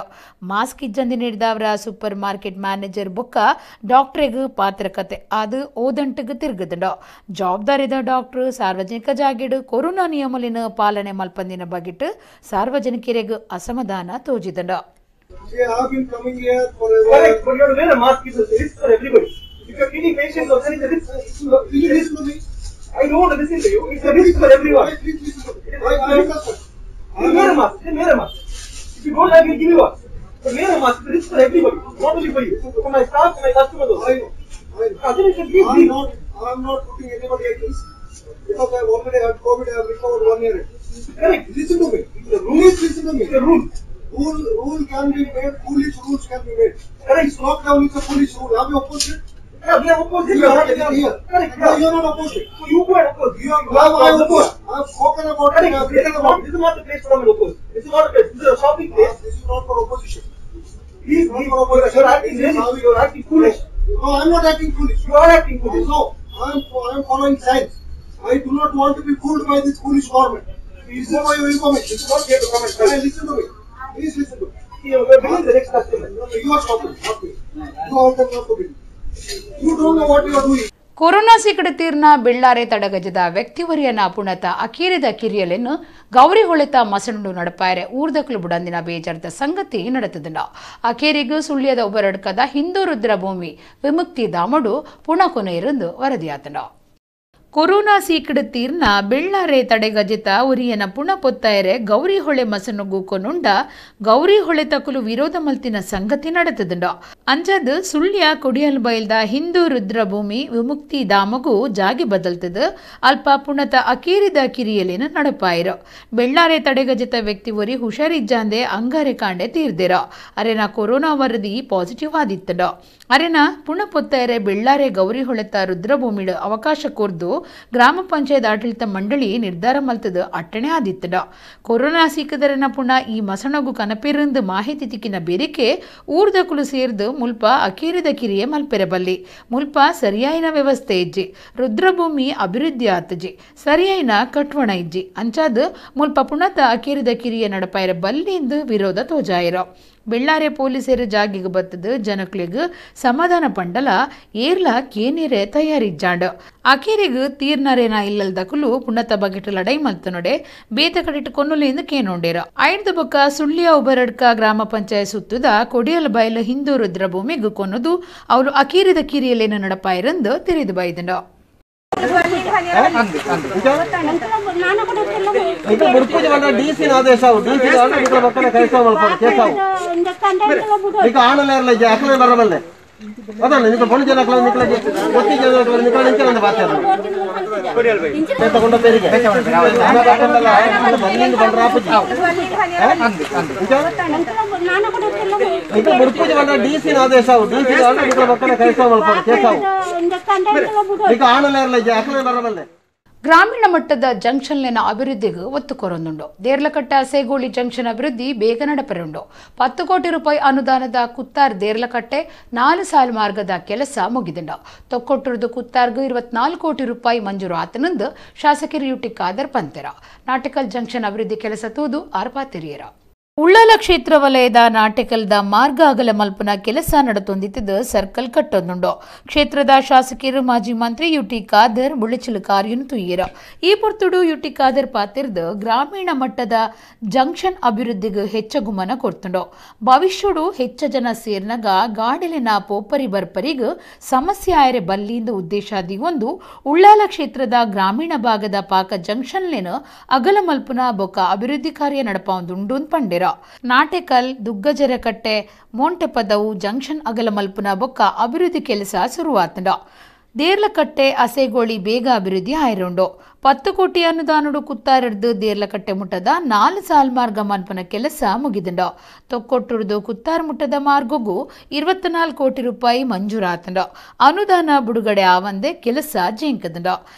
ಮಾಸ್ಕ್ ಇಜ್ಜಂದಿ ನೀಡಿದವರ super market manager ಬೊಕ್ಕ ಡಾಕ್ಟ್ರೆಗ್ ಪಾತ್ರಕತೆ ಅದು ಓದಂಟಗ್ ತಿರುಗದಂಡ. ಜವಾಬ್ದಾರಿದ ಡಾಕ್ಟರ್ ಸಾರ್ವಜನಿಕ ಜಾಗೆಡು ಕೊರೋನಾ ನಿಯಮಲಿನ ಪಾಲನೆ ಮಲ್ಪಂದಿನ ಬಗೆಟ್ ಸಾರ್ವಜನಿಕರಿಗೆ ಅಸಮಾಧಾನ ತೋಜಿದಂಡ. But wear a mask, it's a risk for everybody, not only for you, for my staff, for my customers also. I know, I know. Then you should leave. I'm not putting anybody at risk because I've already had COVID, I have recovered 1 year. Correct. Listen to me. It's a rule. Please listen to me. It's a rule. Rule can be made, foolish rules can be made. Correct. This lockdown is a foolish rule. Have you opposed it? Yeah, we have opposed it. You are here. Correct. No, you are not opposed it. So you go and oppose. You are, I have opposed. I have spoken about Correct. it. I have written about it. This is not the place to come and oppose. This is not a place. This is a shopping place. This is not for opposition. Please, you are acting really, you are acting foolish. No, I am not acting foolish. You are acting foolish. No, I am following science. I do not want to be fooled by this foolish government. Please go by your information. It's not here to come and tell. Listen to me. Please listen to me. We are bringing the next customer. No, you are stopping, not me. You all can not to bill. You don't know what you are doing. Corona ಸೀಕಡೆ ತೀರ್ನ Bellare ತಡಗಜದ ವ್ಯಕ್ತಿವರಿಯನ ಪುಣತ ಅಕೀರಿದ ಕಿರಿಯಲೆನ್ನು Gauri ಹೊಳೆತ ಮಸಣುಂಡು ನಡಪಾಯರೆ ಊರ್ದಕ್ಲು ಬುಡಂದಿನ ಬೇಜಾರದ ಸಂಗತಿ ನಡೆತದಂಡ. ಅಕೇರಿಗೂ ಸುಳ್ಯದ ಒಬ್ಬರಡ್ಕದ ಹಿಂದೂ ರುದ್ರ ಭೂಮಿ ವಿಮುಕ್ತಿ ದಾಮಡು ಪುಣ ಕೊನೆಯರೆಂದು ವರದಿಯಾತಂಡ. Corona ಸೀಕಡೆ ತೀರ್ನ Bellare ತಡೆಗಜಿತ ಉರಿಯನ ಪುಣ ಪೊತ್ತಾಯರೆ Gauri ಹೊಳೆ ಮಸನುಗು ಕೊನುಂಡ ಗೌರಿ ಹೊಳೆ ತಕುಲು ವಿರೋಧ ಮಲ್ತಿನ ಸಂಗತಿ ನಡೆತದಂಡ. ಅಂಜದ್ ಸುಳ್ಯ ಕೊಡಿಯಲ್ ಬೈಲ್ದ ಹಿಂದೂ ರುದ್ರಭೂಮಿ ವಿಮುಕ್ತಿ ಧಾಮಗೂ ಜಾಗೆ ಬದಲ್ತದ ಅಲ್ಪ ಪುಣತ ಅಕೀರಿದ ಕಿರಿಯಲಿನ ನಡಪಾಯಿರು. ಬೆಳ್ಳಾರೆ ತಡೆಗಜಿತ ವ್ಯಕ್ತಿ ಒರಿ ಹುಷಾರಿಜ್ಜಾಂದೆ ಅಂಗಾರೆ ಕಾಂಡೆ ತೀರ್ದಿರ. ಅರೆನ ಕೊರೋನಾ ವರದಿ ಪಾಸಿಟಿವ್ ಆದಿತ್ತಡ. ಅರೆನ ಪುಣ ಪೊತ್ತಾಯರೆ ಬೆಳ್ಳಾರೆ ಗೌರಿ ಹೊಳೆತ ರುದ್ರಭೂಮಿಡು ಅವಕಾಶ ಕೋರ್ದು ಗ್ರಾಮ ಪಂಚಾಯತ್ ಆಡಳಿತ ಮಂಡಳಿ ನಿರ್ಧಾರ ಮಲ್ತದ ಅಟ್ಟಣೆ ಆದಿತ್ತಡ. ಕೊರೋನಾ ಸೀಕದರನ ಪುಣ ಈ ಮಸಣಗು ಕನಪಿರಂದು ಮಾಹಿತಿ ತಿಕ್ಕಿನ ಬೇರಿಕೆ ಊರ್ದಕುಲು ಸೇರ್ದು ಮುಲ್ಪ ಅಕೀರಿದ ಕಿರಿಯೆ ಮಲ್ಪೆರಬಲ್ಲಿ. ಮುಲ್ಪ ಸರಿಯಾಯಿನ ವ್ಯವಸ್ಥೆ ಇಜ್ಜಿ, ರುದ್ರಭೂಮಿ ಅಭಿವೃದ್ಧಿ ಆತಜಿ, ಸರಿಯಾಯಿನ ಕಟ್ವಣ ಇಜ್ಜಿ. ಅಂಚಾದ ಮುಲ್ಪ ಪುಣತ ಅಕೀರಿದ ಕಿರಿಯ ನಡಪಾಯಿರ ಬಲ್ಲಿಂದು ವಿರೋಧ ತೋಜಾಯಿರೋ. ಬೆಳ್ಳಾರೆ ಪೊಲೀಸರು ಜಾಗಿಗೆ ಬತ್ತದ ಜನಕ್ಲೆಗ್ ಸಮಾಧಾನ ಪಂಡಲ ಏರ್ಲ ಕೇನಿರೆ ತಯಾರಿಜ್ಜಾಂಡ್. ಅಕೇರಿಗ್ ತೀರ್ನರೇನ ಇಲ್ಲಲ್ದಕುಲು ಪುಣತ ಬಗೆಟ್ ಲಡೈ ಮಲ್ತನೊಡೆ ಬೇತ ಕಡಿಟ್ ಕೊನ್ನುಲೆಂದು ಕೇನೊಂಡೇರ. ಐಡ್ದ ಬೊಕ್ಕ ಸುಳ್ಯ ಉಬರಡ್ಕ ಗ್ರಾಮ ಪಂಚಾಯತ್ ಸುತ್ತದ ಕೊಡಿಯಲ್ ಬೈಲ್ ಹಿಂದೂ ರುದ್ರಭೂಮಿಗ್ ಕೊನ್ನದು ಅವರು ಅಕೀರಿದ ಕಿರಿಯಲೇನ ನಡಪಾಯಿರಂದು ತಿರಿದು ಬೈದಂಡ. ಗ್ರಾಮೀಣ ಮಟ್ಟದ ಜಂಕ್ಷನ್ಲಿನ ಅಭಿವೃದ್ಧಿಗೆ ಒತ್ತು ಕೊರೊಂದುಂಡು. ದೇರ್ಲಕಟ್ಟ ಸೇಗೋಳಿ ಜಂಕ್ಷನ್ ಅಭಿವೃದ್ಧಿ ಬೇಗ ನಡಪೆರುಂಡು. 10 ಕೋಟಿ ರೂಪಾಯಿ ಅನುದಾನದ ಕುತ್ತಾರ್ ದೇರ್ಲಕಟ್ಟೆ 4 ಸಾಲು ಮಾರ್ಗದ ಕೆಲಸ ಮುಗಿದುಂಡು. ತೊಕ್ಕೊಟ್ಟುರ್ದು ಕುತ್ತಾರ್ಗು 24 ಕೋಟಿ ರೂಪಾಯಿ ಮಂಜೂರು ಆತನಂದು ಶಾಸಕರು ಯುಟಿ ಖಾದರ್ ಪಂತೆರ. ನಾಟಕಲ್ ಜಂಕ್ಷನ್ ಅಭಿವೃದ್ಧಿ ಕೆಲಸ ತೂದು ಆರ್ಪಾತಿರಿಯರ. ಉಳ್ಳಾಲ ಕ್ಷೇತ್ರ ವಲಯದ ನಾಟಕಲ್ದ ಮಾರ್ಗ ಅಗಲ ಮಲ್ಪುನ ಕೆಲಸ ನಡತೊಂದಿತ್ತದ ಸರ್ಕಲ್ ಕಟ್ಟೊಂದುಂಡು. ಕ್ಷೇತ್ರದ ಶಾಸಕರು ಮಾಜಿ ಮಂತ್ರಿ ಯುಟಿ ಖಾದರ್ ಮುಳಿಚಲು ಕಾರ್ಯನು ತುಯ್ಯರ. ಈ ಪೊರ್ತುಡು ಯುಟಿ ಖಾದರ್ ಪಾತಿರ್ದು ಗ್ರಾಮೀಣ ಮಟ್ಟದ ಜಂಕ್ಷನ್ ಅಭಿವೃದ್ಧಿಗೆ ಹೆಚ್ಚ ಗುಮನ ಕೊಡ್ತುಂಡು. ಭವಿಷ್ಯಡು ಹೆಚ್ಚ ಜನ ಸೇರ್ನಗ ಗಾಡಿಲಿನ ಪೋಪರಿ ಬರ್ಪರಿಗ್ ಸಮಸ್ಯೆ ಆಯರೆ ಬಲ್ಲಿಂದ ಉದ್ದೇಶ ಒಂದು ಉಳ್ಳಾಲ ಕ್ಷೇತ್ರದ ಗ್ರಾಮೀಣ ಭಾಗದ ಪಾಕ ಜಂಕ್ಷನ್ಲೇನು ಅಗಲ ಮಲ್ಪುನ ಬೊಕ್ಕ ಅಭಿವೃದ್ಧಿ ಕಾರ್ಯ ನಡಪೊಂದುಂಡು ಪಂಡೆರ. ನಾಟೆಕಲ್ ದುಗ್ಗಜರಕಟ್ಟೆ ಮೋಂಟೆಪದವು ಜಂಕ್ಷನ್ ಅಗಲ ಮಲ್ಪುನ ಬೊಕ್ಕ ಅಭಿವೃದ್ಧಿ ಕೆಲಸ ಶುರುವಾತಂಡ. ದೇರ್ಲಕಟ್ಟೆ ಅಸೆಗೋಳಿ ಬೇಗ ಅಭಿವೃದ್ಧಿ ಆಯಿರುಂಡು. 10 ಕೋಟಿ ಅನುದಾನಡು ಕುತ್ತಾರಡ್ದು ದೇರ್ಲಕಟ್ಟೆ ಮುಟ್ಟದ 4 ಸಾಲ್ ಮಾರ್ಗ ಮನ್ಪನ ಕೆಲಸ ಮುಗಿದಂಡ. ತೊಕ್ಕೊಟ್ಟುರ್ದು ಕುತ್ತಾರ್ ಮುಟ್ಟದ ಮಾರ್ಗಗೂ 24 ಕೋಟಿ ರೂಪಾಯಿ ಮಂಜೂರಾತಂಡ. ಅನುದಾನ ಬಿಡುಗಡೆ ಆವಂದೆ ಕೆಲಸ ಜೇಂಕದಂಡ.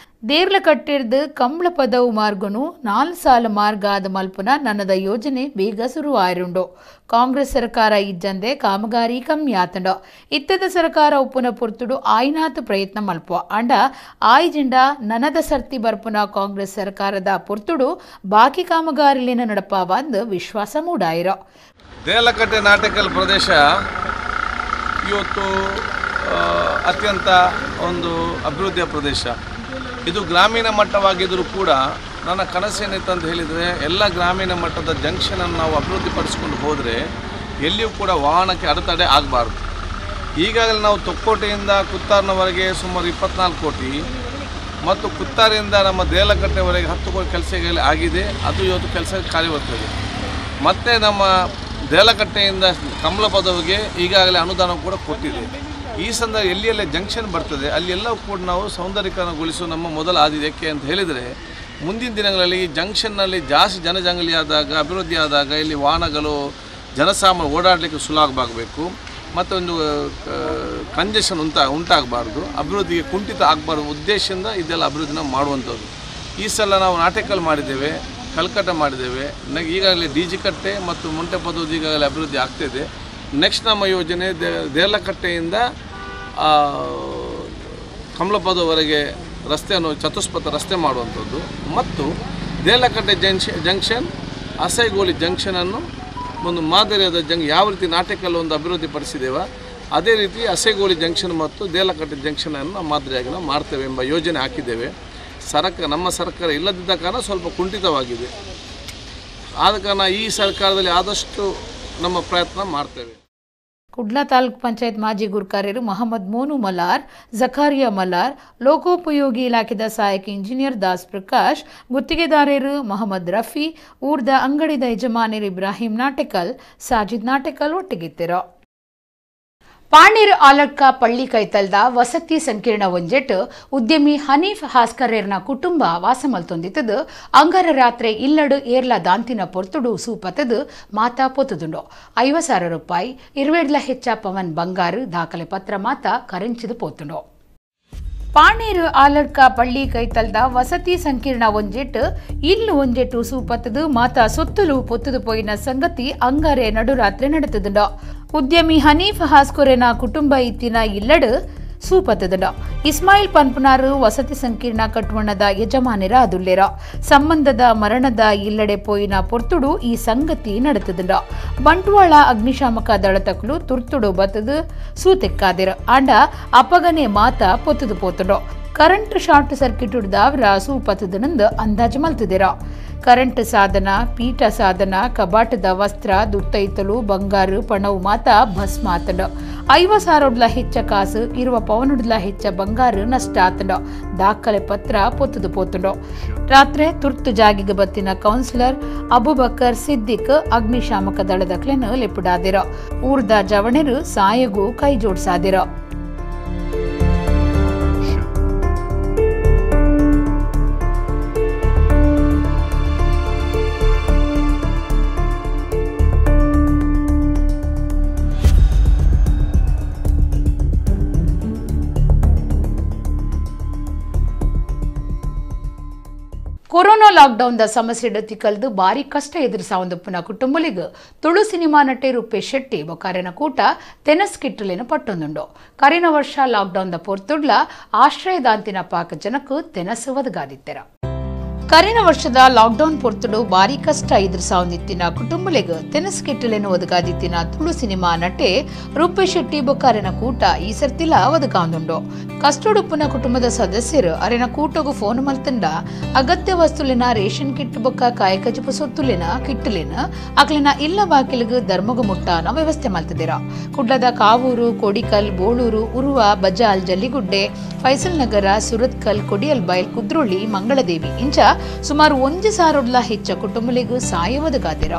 ದೇರ್ಲಕಟ್ಟೆರ್ದು ಕಂಬಳಪದವು ಮಾರ್ಗನು 4 ಸಾಲು ಮಾರ್ಗ ಆದ ಮಲ್ಪುನ ನನ್ನದ ಯೋಜನೆ ಬೇಗ ಶುರುವಾಯಿರುಂಡು. ಕಾಂಗ್ರೆಸ್ ಸರ್ಕಾರ ಇಜ್ಜಂದೆ ಕಾಮಗಾರಿ ಕಮ್ಮಿ ಆತಂಡ. ಇತ್ತದ ಸರ್ಕಾರ ಉಪ್ಪುನ ಪೊರ್ತುಡು ಆಯ್ನಾತು ಪ್ರಯತ್ನ ಮಲ್ಪುವ ಅಂಡ ಆಯ್ಜಿಂಡ ನನದ ಸರ್ತಿ ಬರ್ಪುನ ಕಾಂಗ್ರೆಸ್ ಸರ್ಕಾರದ ಪೊರ್ತುಡು ಬಾಕಿ ಕಾಮಗಾರಿಲೇನ ನಡಪಾವಂದು ವಿಶ್ವಾಸ ಮೂಡಾಯಿರೋ. ದೇರ್ಲಕಟ್ಟೆ ನಾಟಕಲ್ ಪ್ರದೇಶ ಇವತ್ತು ಅತ್ಯಂತ ಒಂದು ಅಭಿವೃದ್ಧಿಯ ಪ್ರದೇಶ. ಇದು ಗ್ರಾಮೀಣ ಮಟ್ಟವಾಗಿದ್ದರೂ ಕೂಡ ನನ್ನ ಕನಸೇನಿತ್ತು ಅಂತ ಹೇಳಿದರೆ, ಎಲ್ಲ ಗ್ರಾಮೀಣ ಮಟ್ಟದ ಜಂಕ್ಷನನ್ನು ನಾವು ಅಭಿವೃದ್ಧಿಪಡಿಸ್ಕೊಂಡು ಹೋದರೆ ಎಲ್ಲಿಯೂ ಕೂಡ ವಾಹನಕ್ಕೆ ಅಡೆತಡೆ ಆಗಬಾರ್ದು. ಈಗಾಗಲೇ ನಾವು ತೊಕ್ಕೋಟೆಯಿಂದ ಕುತ್ತಾರ್ನವರೆಗೆ ಸುಮಾರು 24 ಕೋಟಿ ಮತ್ತು ಕುತ್ತಾರಿಂದ ನಮ್ಮ ದೇಲಕಟ್ಟೆವರೆಗೆ 10 ಕೋಟಿ ಕೆಲಸ ಈಗಾಗಲೇ ಆಗಿದೆ. ಅದು ಇವತ್ತು ಕೆಲಸ ಕಾರ್ಯವರ್ತದೆ. ಮತ್ತು ನಮ್ಮ ದೇಲಕಟ್ಟೆಯಿಂದ ಕಮಲಪದವಿಗೆ ಈಗಾಗಲೇ ಅನುದಾನ ಕೂಡ ಕೊಟ್ಟಿದೆ. ಈ ಸಂದರ್ಭ ಎಲ್ಲಿ ಎಲ್ಲ ಜಂಕ್ಷನ್ ಬರ್ತದೆ ಅಲ್ಲೆಲ್ಲ ಕೂಡ ನಾವು ಸೌಂದರ್ಯೀಕರಣಗೊಳಿಸುವ ನಮ್ಮ ಮೊದಲ ಆದ್ಯತೆ. ಯಾಕೆ ಅಂತ ಹೇಳಿದರೆ, ಮುಂದಿನ ದಿನಗಳಲ್ಲಿ ಜಂಕ್ಷನ್ನಲ್ಲಿ ಜಾಸ್ತಿ ಜನಜಂಗಲಿ ಆದಾಗ, ಅಭಿವೃದ್ಧಿ ಆದಾಗ ಇಲ್ಲಿ ವಾಹನಗಳು ಜನಸಾಮಾನ್ಯ ಓಡಾಡಲಿಕ್ಕೆ ಸುಲಭವಾಗಬೇಕು ಮತ್ತೊಂದು ಕಂಜೆಷನ್ ಉಂಟಾಗಬಾರ್ದು, ಅಭಿವೃದ್ಧಿಗೆ ಕುಂಠಿತ ಆಗಬಾರ್ದು ಉದ್ದೇಶದಿಂದ ಇದೆಲ್ಲ ಅಭಿವೃದ್ಧಿನ ಮಾಡುವಂಥದ್ದು. ಈ ಸಲ ನಾವು ನಾಟಕಲ್ ಮಾಡಿದ್ದೇವೆ, ಕಲ್ಕಟ್ಟ ಮಾಡಿದ್ದೇವೆ, ಈಗಾಗಲೇ ಡಿ ಜಿ ಕಟ್ಟೆ ಮತ್ತು ಮುಂಟೆಪದವು ಈಗಾಗಲೇ ಅಭಿವೃದ್ಧಿ ಆಗ್ತಾಯಿದೆ. ನೆಕ್ಸ್ಟ್ ನಮ್ಮ ಯೋಜನೆ ದೇರ್ಲಕಟ್ಟೆಯಿಂದ ಕಮಲಪದವರೆಗೆ ರಸ್ತೆಯನ್ನು ಚತುಷ್ಪಥ ರಸ್ತೆ ಮಾಡುವಂಥದ್ದು ಮತ್ತು ದೇರ್ಲಕಟ್ಟೆ ಜಂಕ್ಷನ್ ಅಸೈಗೋಲಿ ಜಂಕ್ಷನನ್ನು ಒಂದು ಮಾದರಿಯಾದ ಯಾವ ರೀತಿ ನಾಟಕಲ್ಲಿ ಒಂದು ಅಭಿವೃದ್ಧಿ ಪಡಿಸಿದ್ದೇವೆ ಅದೇ ರೀತಿ ಅಸೆಗೋಳಿ ಜಂಕ್ಷನ್ ಮತ್ತು ದೇಲಕಟ್ಟೆ ಜಂಕ್ಷನನ್ನು ಮಾದರಿಯಾಗಿ ನಾವು ಮಾಡ್ತೇವೆ ಎಂಬ ಯೋಜನೆ ಹಾಕಿದ್ದೇವೆ. ನಮ್ಮ ಸರ್ಕಾರ ಇಲ್ಲದಿದ್ದ ಕಾರಣ ಸ್ವಲ್ಪ ಕುಂಠಿತವಾಗಿದೆ. ಆದ ಕಾರಣ ಈ ಸರ್ಕಾರದಲ್ಲಿ ಆದಷ್ಟು ನಮ್ಮ ಪ್ರಯತ್ನ ಮಾಡ್ತೇವೆ. ಕುಡ್ಲ ತಾಲೂಕ್ ಪಂಚಾಯತ್ ಮಾಜಿ ಗುರ್ಕಾರ್ಯರು ಮೊಹಮ್ಮದ್ ಮೋನು ಮಲಾರ್, ಜಕಾರಿಯಾ ಮಲಾರ್, ಲೋಕೋಪಯೋಗಿ ಇಲಾಖೆದ ಸಹಾಯಕ ಇಂಜಿನಿಯರ್ ದಾಸ್ ಪ್ರಕಾಶ್, ಗುತ್ತಿಗೆದಾರರು ಮೊಹಮ್ಮದ್ ರಫಿ, ಊರ್ದ ಅಂಗಡಿದ ಯಜಮಾನರು ಇಬ್ರಾಹಿಂ ನಾಟಕಲ್, ಸಾಜಿದ್ ನಾಟಕಲ್ ಒಟ್ಟಿಗಿತ್ತಿರು. ಪಾಣೀರ್ ಆಲಡ್ಕ ಪಳ್ಳಿ ಕೈತಲ್ದ ವಸತಿ ಸಂಕೀರ್ಣ ಒಂಜೆಟ್ ಉದ್ಯಮಿ ಹನೀಫ್ ಹಾಸ್ಕರೇರ್ನ ಕುಟುಂಬ ವಾಸ ಮಲ್ತೊಂದಿತ್ತದು. ಅಂಗಾರ ರಾತ್ರಿ ಇಲ್ಲಡು ಏರ್ಲ ದಾಂತಿನ ಪೊರ್ತುಡು ಸೂಪತದು ಮಾತಾ ಪೊತ್ತುದುಂಡು. 50,000 ರೂಪಾಯಿ 20 ಹೆಚ್ಚ ಪವನ್ ಬಂಗಾರು ದಾಖಲೆ ಪತ್ರ ಮಾತಾ ಕರೆಂಚಿದು ಪೋತುಂಡು. ಪಾಣೀರು ಆಲಡ್ಕ ಪಳ್ಳಿ ಕೈತಲ್ದ ವಸತಿ ಸಂಕೀರ್ಣ ಒಂಜೆಟ್ ಇಲ್ಲು ಒಂಜೆಟ್ಟು ಸೂಪತ್ತದು ಮಾತಾ ಸೊತ್ತುಲು ಪೊತ್ತುದು ಪೋಯಿನ ಸಂಗತಿ ಅಂಗಾರೆ ನಡುರಾತ್ರಿ ನಡೆತದುಂಡು. ಉದ್ಯಮಿ ಹನೀಫ್ ಹಾಸ್ಕೊರೆನ ಕುಟುಂಬ ಇತ್ತಿನ ಇಲ್ಲಡು ಸೂಪತ್ತದುಂಡು. ಇಸ್ಮಾಯಿಲ್ ಪನ್ಪುನಾರು ವಸತಿ ಸಂಕೀರ್ಣ ಕಟ್ಟುವಣದ ಯಜಮಾನರ ಅದುಲ್ಲೇರ ಸಂಬಂಧದ ಮರಣದ ಇಲ್ಲಡೆ ಪೋಯಿನ ಪೊರ್ತುಡು ಈ ಸಂಗತಿ ನಡೆತದುಂಡು. ಬಂಟ್ವಾಳ ಅಗ್ನಿಶಾಮಕ ದಳತಕ್ಕಲು ತುರ್ತುಡು ಬತ್ತದು ಸೂತೆಕ್ಕಾದಿರ ಆಂಡ ಅಪಗನೆ ಮಾತ ಪೊತ್ತುದು ಪೋತುಂಡು. Current short circuit ದಾವರ ಸೂಪತ್ತದನಂದು ಅಂದಾಜು ಮಲ್ತದಿರ. ಕರೆಂಟ್ ಸಾಧನ, ಪೀಠ ಸಾಧನ, ಕಬಾಟದ ವಸ್ತ್ರ, ದುತ್ತೈತಲು, ಬಂಗಾರು, ಪಣವು ಮಾತ ಭಸ್ಮ ಆತಂಡು. 50,000 ಹೆಚ್ಚ ಕಾಸು, 20 ಪವನುಡ್ಲ ಹೆಚ್ಚ ಬಂಗಾರು ನಷ್ಟ ಆತಂಡು. ದಾಖಲೆ ಪತ್ರ ಪೊತ್ತುದು ಪೋತುಂಡು. ರಾತ್ರಿ ತುರ್ತು ಜಾಗಿಗೆ ಬತ್ತಿನ ಕೌನ್ಸಿಲರ್ ಅಬುಬಕರ್ ಸಿದ್ದಿಕ್ ಅಗ್ನಿಶಾಮಕ ದಳದ ಕ್ಲೆನ್ ಲೆಪ್ಪುಡಾದಿರ. ಊರ್ದ ಜವಣರು ಸಾಯಗೂ ಕೈ ಜೋಡಿಸಾದಿರ. Corona lockdown the ಸಮಸ್ಯೆ ತಿಕ್ಕಲ್ದು ಭಾರಿ ಕಷ್ಟ ಎದುರಿಸಾವಂದುಪ್ಪುನ ಕುಟುಂಬಲಿಗ್ ತುಳು ಸಿನಿಮಾ ನಟೆ ರೂಪೇಶ್ ಶೆಟ್ಟಿ ಬೊಕಾರೆನ ಕೂಟ ತೆನಸ್ ಕಿಟ್ಟುಲೇನು ಪಟ್ಟೊಂದುಂಡು. ಕರಿನ ವರ್ಷ ಲಾಕ್ಡೌನ್ the ಪೊರ್ತುಡ್ಲ ಆಶ್ರಯದಾಂತಿನ ಪಾಕ ಜನಕ್ಕೂ ತೆನಸು ಒದಗಾದಿತ್ತೆರ. ಕರಿನ ವರ್ಷದ ಲಾಕ್ಡೌನ್ ಪೊರ್ತುಡು ಭಾರಿ ಕಷ್ಟ ಎದುರಿಸಾವಂದಿತ್ತಿನ ಕುಟುಂಬಲಿಗ್ ತೆನಸ್ ಕಿಟ್ಟುಲೇನು ಒದಗಾದಿತ್ತಿನ ತುಳು ಸಿನಿಮಾ ನಟೆ ರೂಪೇಶ್ ಶೆಟ್ಟಿ ಬೊಕಾರೆನ ಕೂಟ ಈ ಸರ್ತಿಲ ಒದಗಾಂದುಂಡು. ಕಷ್ಟೊಡುಪ್ಪುನ ಕುಟುಂಬದ ಸದಸ್ಯರು ಅರೆನ ಕೂಟಗು ಫೋನ್ ಮಲ್ತಂಡ ಅಗತ್ಯ ವಸ್ತುಲಿನ ರೇಷನ್ ಕಿಟ್ ಬೊಕ್ಕ ಕಾಯಕಜುಪು ಸೊತ್ತುಲಿನ ಕಿಟ್ಟುಲಿನ ಅಕ್ಲಿನ ಇಲ್ಲ ಬಾಕಿಲಿಗೆ ಧರ್ಮಗು ಮುಟ್ಟಾನ ವ್ಯವಸ್ಥೆ ಮಲ್ತದಿರ. ಕುಡ್ಲದ ಕಾವೂರು, ಕೋಡಿಕಲ್, ಬೋಳೂರು, ಉರುವ, ಬಜಾಲ್, ಜಲ್ಲಿಗುಡ್ಡೆ, ಫೈಸಲ್ ನಗರ, ಸುರತ್ಕಲ್, ಕೊಡಿಯಲ್ಬೈಲ್, ಕುದ್ರೋಳಿ, ಮಂಗಳದೇವಿ ಇಂಚ ಸುಮಾರು 1,000 ಹೆಚ್ಚ ಕುಟುಂಬಲಿಗೂ ಸಾಯವದಗಾದಿರ.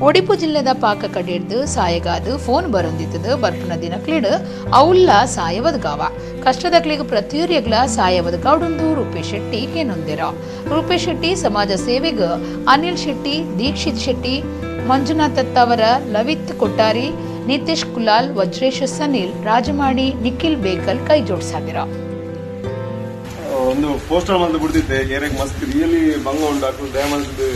ಒಡಿಪು ಜಿಲ್ಲೆದ ಪಾಕ ಕಡಿಡ್ದು ಸಾಯಗಾದು ಫೋನ್ ಬರೊಂದಿತ್ತದು ಬರ್ಪುನ ದಿನಕ್ಲಿಡು ಅವುಲ್ಲ ಸಾಯವದಗಾವ. ಕಷ್ಟದಕ್ಲಿಗೆ ಪ್ರತಿಯೊರಿಯಗ್ಲ ಸಾಯವದಗಾವುಡುಂದು ರೂಪೇಶ್ ಶೆಟ್ಟಿ ಕೇನೊಂದಿರ. ರೂಪೇಶ್ ಶೆಟ್ಟಿ ಸಮಾಜ ಸೇವೆಗ್ ಅನಿಲ್ ಶೆಟ್ಟಿ, ದೀಕ್ಷಿತ್ ಶೆಟ್ಟಿ, ಮಂಜುನಾಥ್ ತತ್ತವರ, ಲವಿತ್ ಕೊಟ್ಟಾರಿ, ನಿತೇಶ್ ಕುಲಾಲ್, ವಜ್ರೇಶ್ ಸನಿಲ್, ರಾಜಮಾಣಿ, ನಿಖಿಲ್ ಬೇಕಲ್ ಕೈ ಜೋಡಿಸಾದಿರ. ಒಂದು ಪೋಸ್ಟರ್ ಮಂತ್ ಬಿಡ್ತಿದ್ದೆ ಏರಿಗೆ ಮಸ್ತ್ ರಿಯಲಿ ಬಂಗ ಉಂಟು ದಯಮಲ್ದು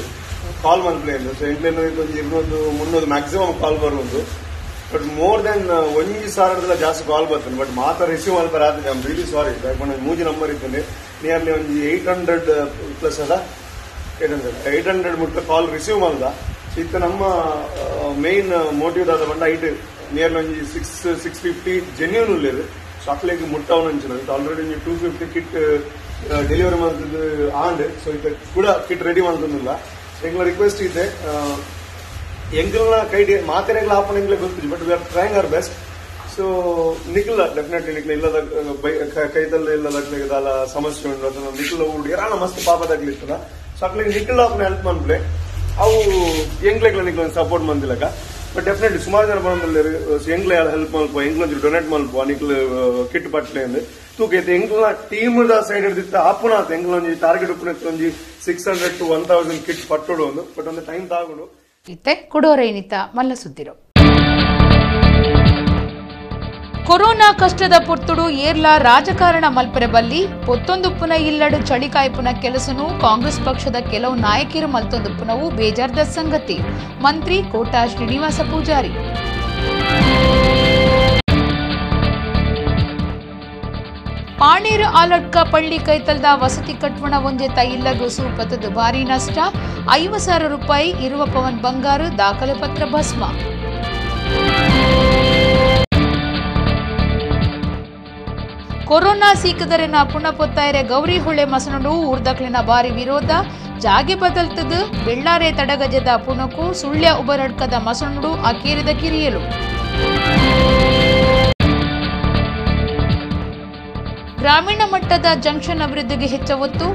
ಕಾಲ್ ಮಲ್ಪ್ಲೇ ಸೊ ಎಂಟ್ಲೇನ ಒಂಜಿ 200 300 ಮ್ಯಾಕ್ಸಿಮಮ್ ಕಾಲ್ ಬರುವುದು. But more than 1,000 ಜಾಸ್ತಿ ಕಾಲ್ ಬರ್ತದೆ. ಬಟ್ ಮಾತ್ರ ರಿಸೀವ್ ಮಲ್ಪರ ಆತದೆ. I am really sorry. ಯಾಕಂದ್ರೆ ಮೂಜಿ ನಂಬರ್ ಇದ್ದೇನೆ ನಿಯರ್ಲಿ ಒಂಜಿ 800 ಪ್ಲಸ್ ಅಲ್ಲ 800 ಮುಟ್ಟ ಕಾಲ್ ರಿಸೀವ್ ಮಲ್ದ. ಸೊ ಇತ್ತ ನಮ್ಮ ಮೇನ್ ಮೋಟಿವ್ ದಾದ ಬಂಡ ಐಟ್ ನಿಯರ್ಲಿ ಒಂಜಿ 650 ಜೆನ್ಯೂನ್ ಉಲ್ಲೇರು. ಸೊ ಅಕ್ಲೆಗ್ ಮುಟ್ಟವನ ಅಂಚಿನ ಆಲ್ರೆಡಿ ಒಂಜಿ 250 ಕಿಟ್ ಡೆಲಿವರಿ ಮಾಡ್ತದ್ದು ಆಂಡ್. ಸೊ ಇತ್ತ ಕೂಡ ಕಿಟ್ ರೆಡಿ ಮಾಡ್ತಂದಿಲ್ಲ. ಸೊ ಎಂಗ್ಲ ರಿಕ್ವೆಸ್ಟ್ ಇದೆ ಎಂಗ್ಲ ಕೈಡಿ ಮಾತೆರೆಗ್ಲ ಆಪಣ ಎಂಗ್ಲ ಗೊತ್ತಿದೆ. But we are trying our best. So Nikhil definitely ನಿಖಿಲ ಇಲ್ಲದ ಕೈತಲ್ಲ ಇಲ್ಲದ ದಾಲ ಸಮಸ್ಯೆ ಉಂಟು ಅದನ್ನ ನಿಖಿಲ ಊರು ಏರಾನ ಮಸ್ತ್ ಪಾಪ ತಗ್ಲಿತ್ತದ. ಸೊ ಅಕ್ಲೆಗ್ ನಿಖಿಲ ಆಪನ ಹೆಲ್ಪ್ ಮನ್ಪ್ಲೆ ಅವು ಎಂಗ್ಲೆಗ್ಲ ನಿಖಿಲ ಸಪೋರ್ಟ್ ಮಂದಿಲಕ. ಬಟ್ ಡೆಫಿನೆಟ್ಲಿ ಸುಮಾರು ಜನ ಬಂದಲ್ಲಿ ಎಂಗ್ಲ ಹೆಲ್ಪ್ ಮಲ್ಪ ಎಂಗ್ಲ ಡೊನೇಟ್ ಮಲ್ಪ ನಿಕ್ಲ ಕಿಟ್ ಪಟ್ಲೆ ಅಂದ್ ತೂಕೈತೆ. ಎಂಗ್ಲ team the side ಹಿಡಿದಿತ್ತ ಆಪುನ ಎಂಗ್ಲ ಒಂಜಿ ಟಾರ್ಗೆಟ್ ಉಪ್ಪುನ ಒಂಜಿ 600 to 1000 kit ಪಟ್ಟೋಡು ಒಂದು. ಬಟ್ ಒಂದು ಟೈಮ್ ತಾಗುಡು. ಇತ್ತೆ ಕುಡೋರೈನಿತ ಮಲ್ಲ ಸುದ್ದಿರು. ಕೊರೋನಾ ಕಷ್ಟದ ಪೊರ್ತುಡು ಏರ್ಲ ರಾಜಕಾರಣ ಮಲ್ಪರೆ ಬಲ್ಲಿ ಪೊತ್ತೊಂದುಪ್ಪುನ ಇಲ್ಲಡು ಚಳಿಕಾಯ್ಪುನ ಕೆಲಸನು ಕಾಂಗ್ರೆಸ್ ಪಕ್ಷದ ಕೆಲವು ನಾಯಕಿಯರು ಮಲ್ತೊಂದುಪ್ಪುನವು ಬೇಜಾರ್ದ ಸಂಗತಿ. ಮಂತ್ರಿ ಕೋಟಾ ಶ್ರೀನಿವಾಸ ಪೂಜಾರಿ. ಪಾಣೇರು ಆಲಡ್ಕ ಪಳ್ಳಿ ಕೈತಲ್ದ ವಸತಿ ಕಟ್ವಣ ಒಂಜೆತ ಇಲ್ಲಗು ಸೂಪತದ ಭಾರಿ ನಷ್ಟ 50,000 ರೂಪಾಯಿ ಇರುವ ಪವನ್ ಬಂಗಾರು ದಾಖಲೆ ಪತ್ರ ಭಸ್ಮ. ಕೊರೋನಾ ಸೀಕದರೆನ ಪುಣಪೊತ್ತಾಯರೆ ಗೌರಿಹೊಳೆ ಮಸನುಡು ಊರ್ದಕ್ಲಿನ ಭಾರಿ ವಿರೋಧ ಜಾಗೆ ಬದಲ್ತದು ಬೆಳ್ಳಾರೆ ತಡಗಜದ ಪುಣಕು ಸುಳ್ಯ ಉಬರಡ್ಕದ ಮಸನುಡು ಅಕೇರಿದ ಕಿರಿಯಲು. ಗ್ರಾಮೀಣ ಮಟ್ಟದ ಜಂಕ್ಷನ್ ಅಭಿವೃದ್ಧಿಗೆ ಹೆಚ್ಚ ಒತ್ತು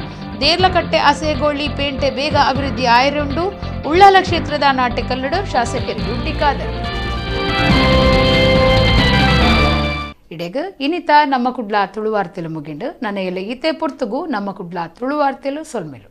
ದೇರ್ಲಕಟ್ಟೆ ಅಸೇಗೋಳಿ ಪೇಂಟೆ ಬೇಗ ಅಭಿವೃದ್ಧಿ ಆಯರುಂಡು ಉಳ್ಳಾಲ ಕ್ಷೇತ್ರದ ನಾಟೆಕಲ್ಲಡು ಶಾಸಕರು ಯುಟಿ ಖಾದರ್. ಇಡೆಗ ಇನಿತ ನಮ್ಮ ಕುಡ್ಲ ತುಳುವಾರ್ತೆಲು ಮುಗಿಂಡು ನನ್ನ ಎಲ್ಲ ಇತೆ ಪೊರ್ತುಗು ನಮ್ಮ ಕುಡ್ಲ ತುಳುವಾರ್ತೆಲು ಸೊಲ್ಮೆಲು.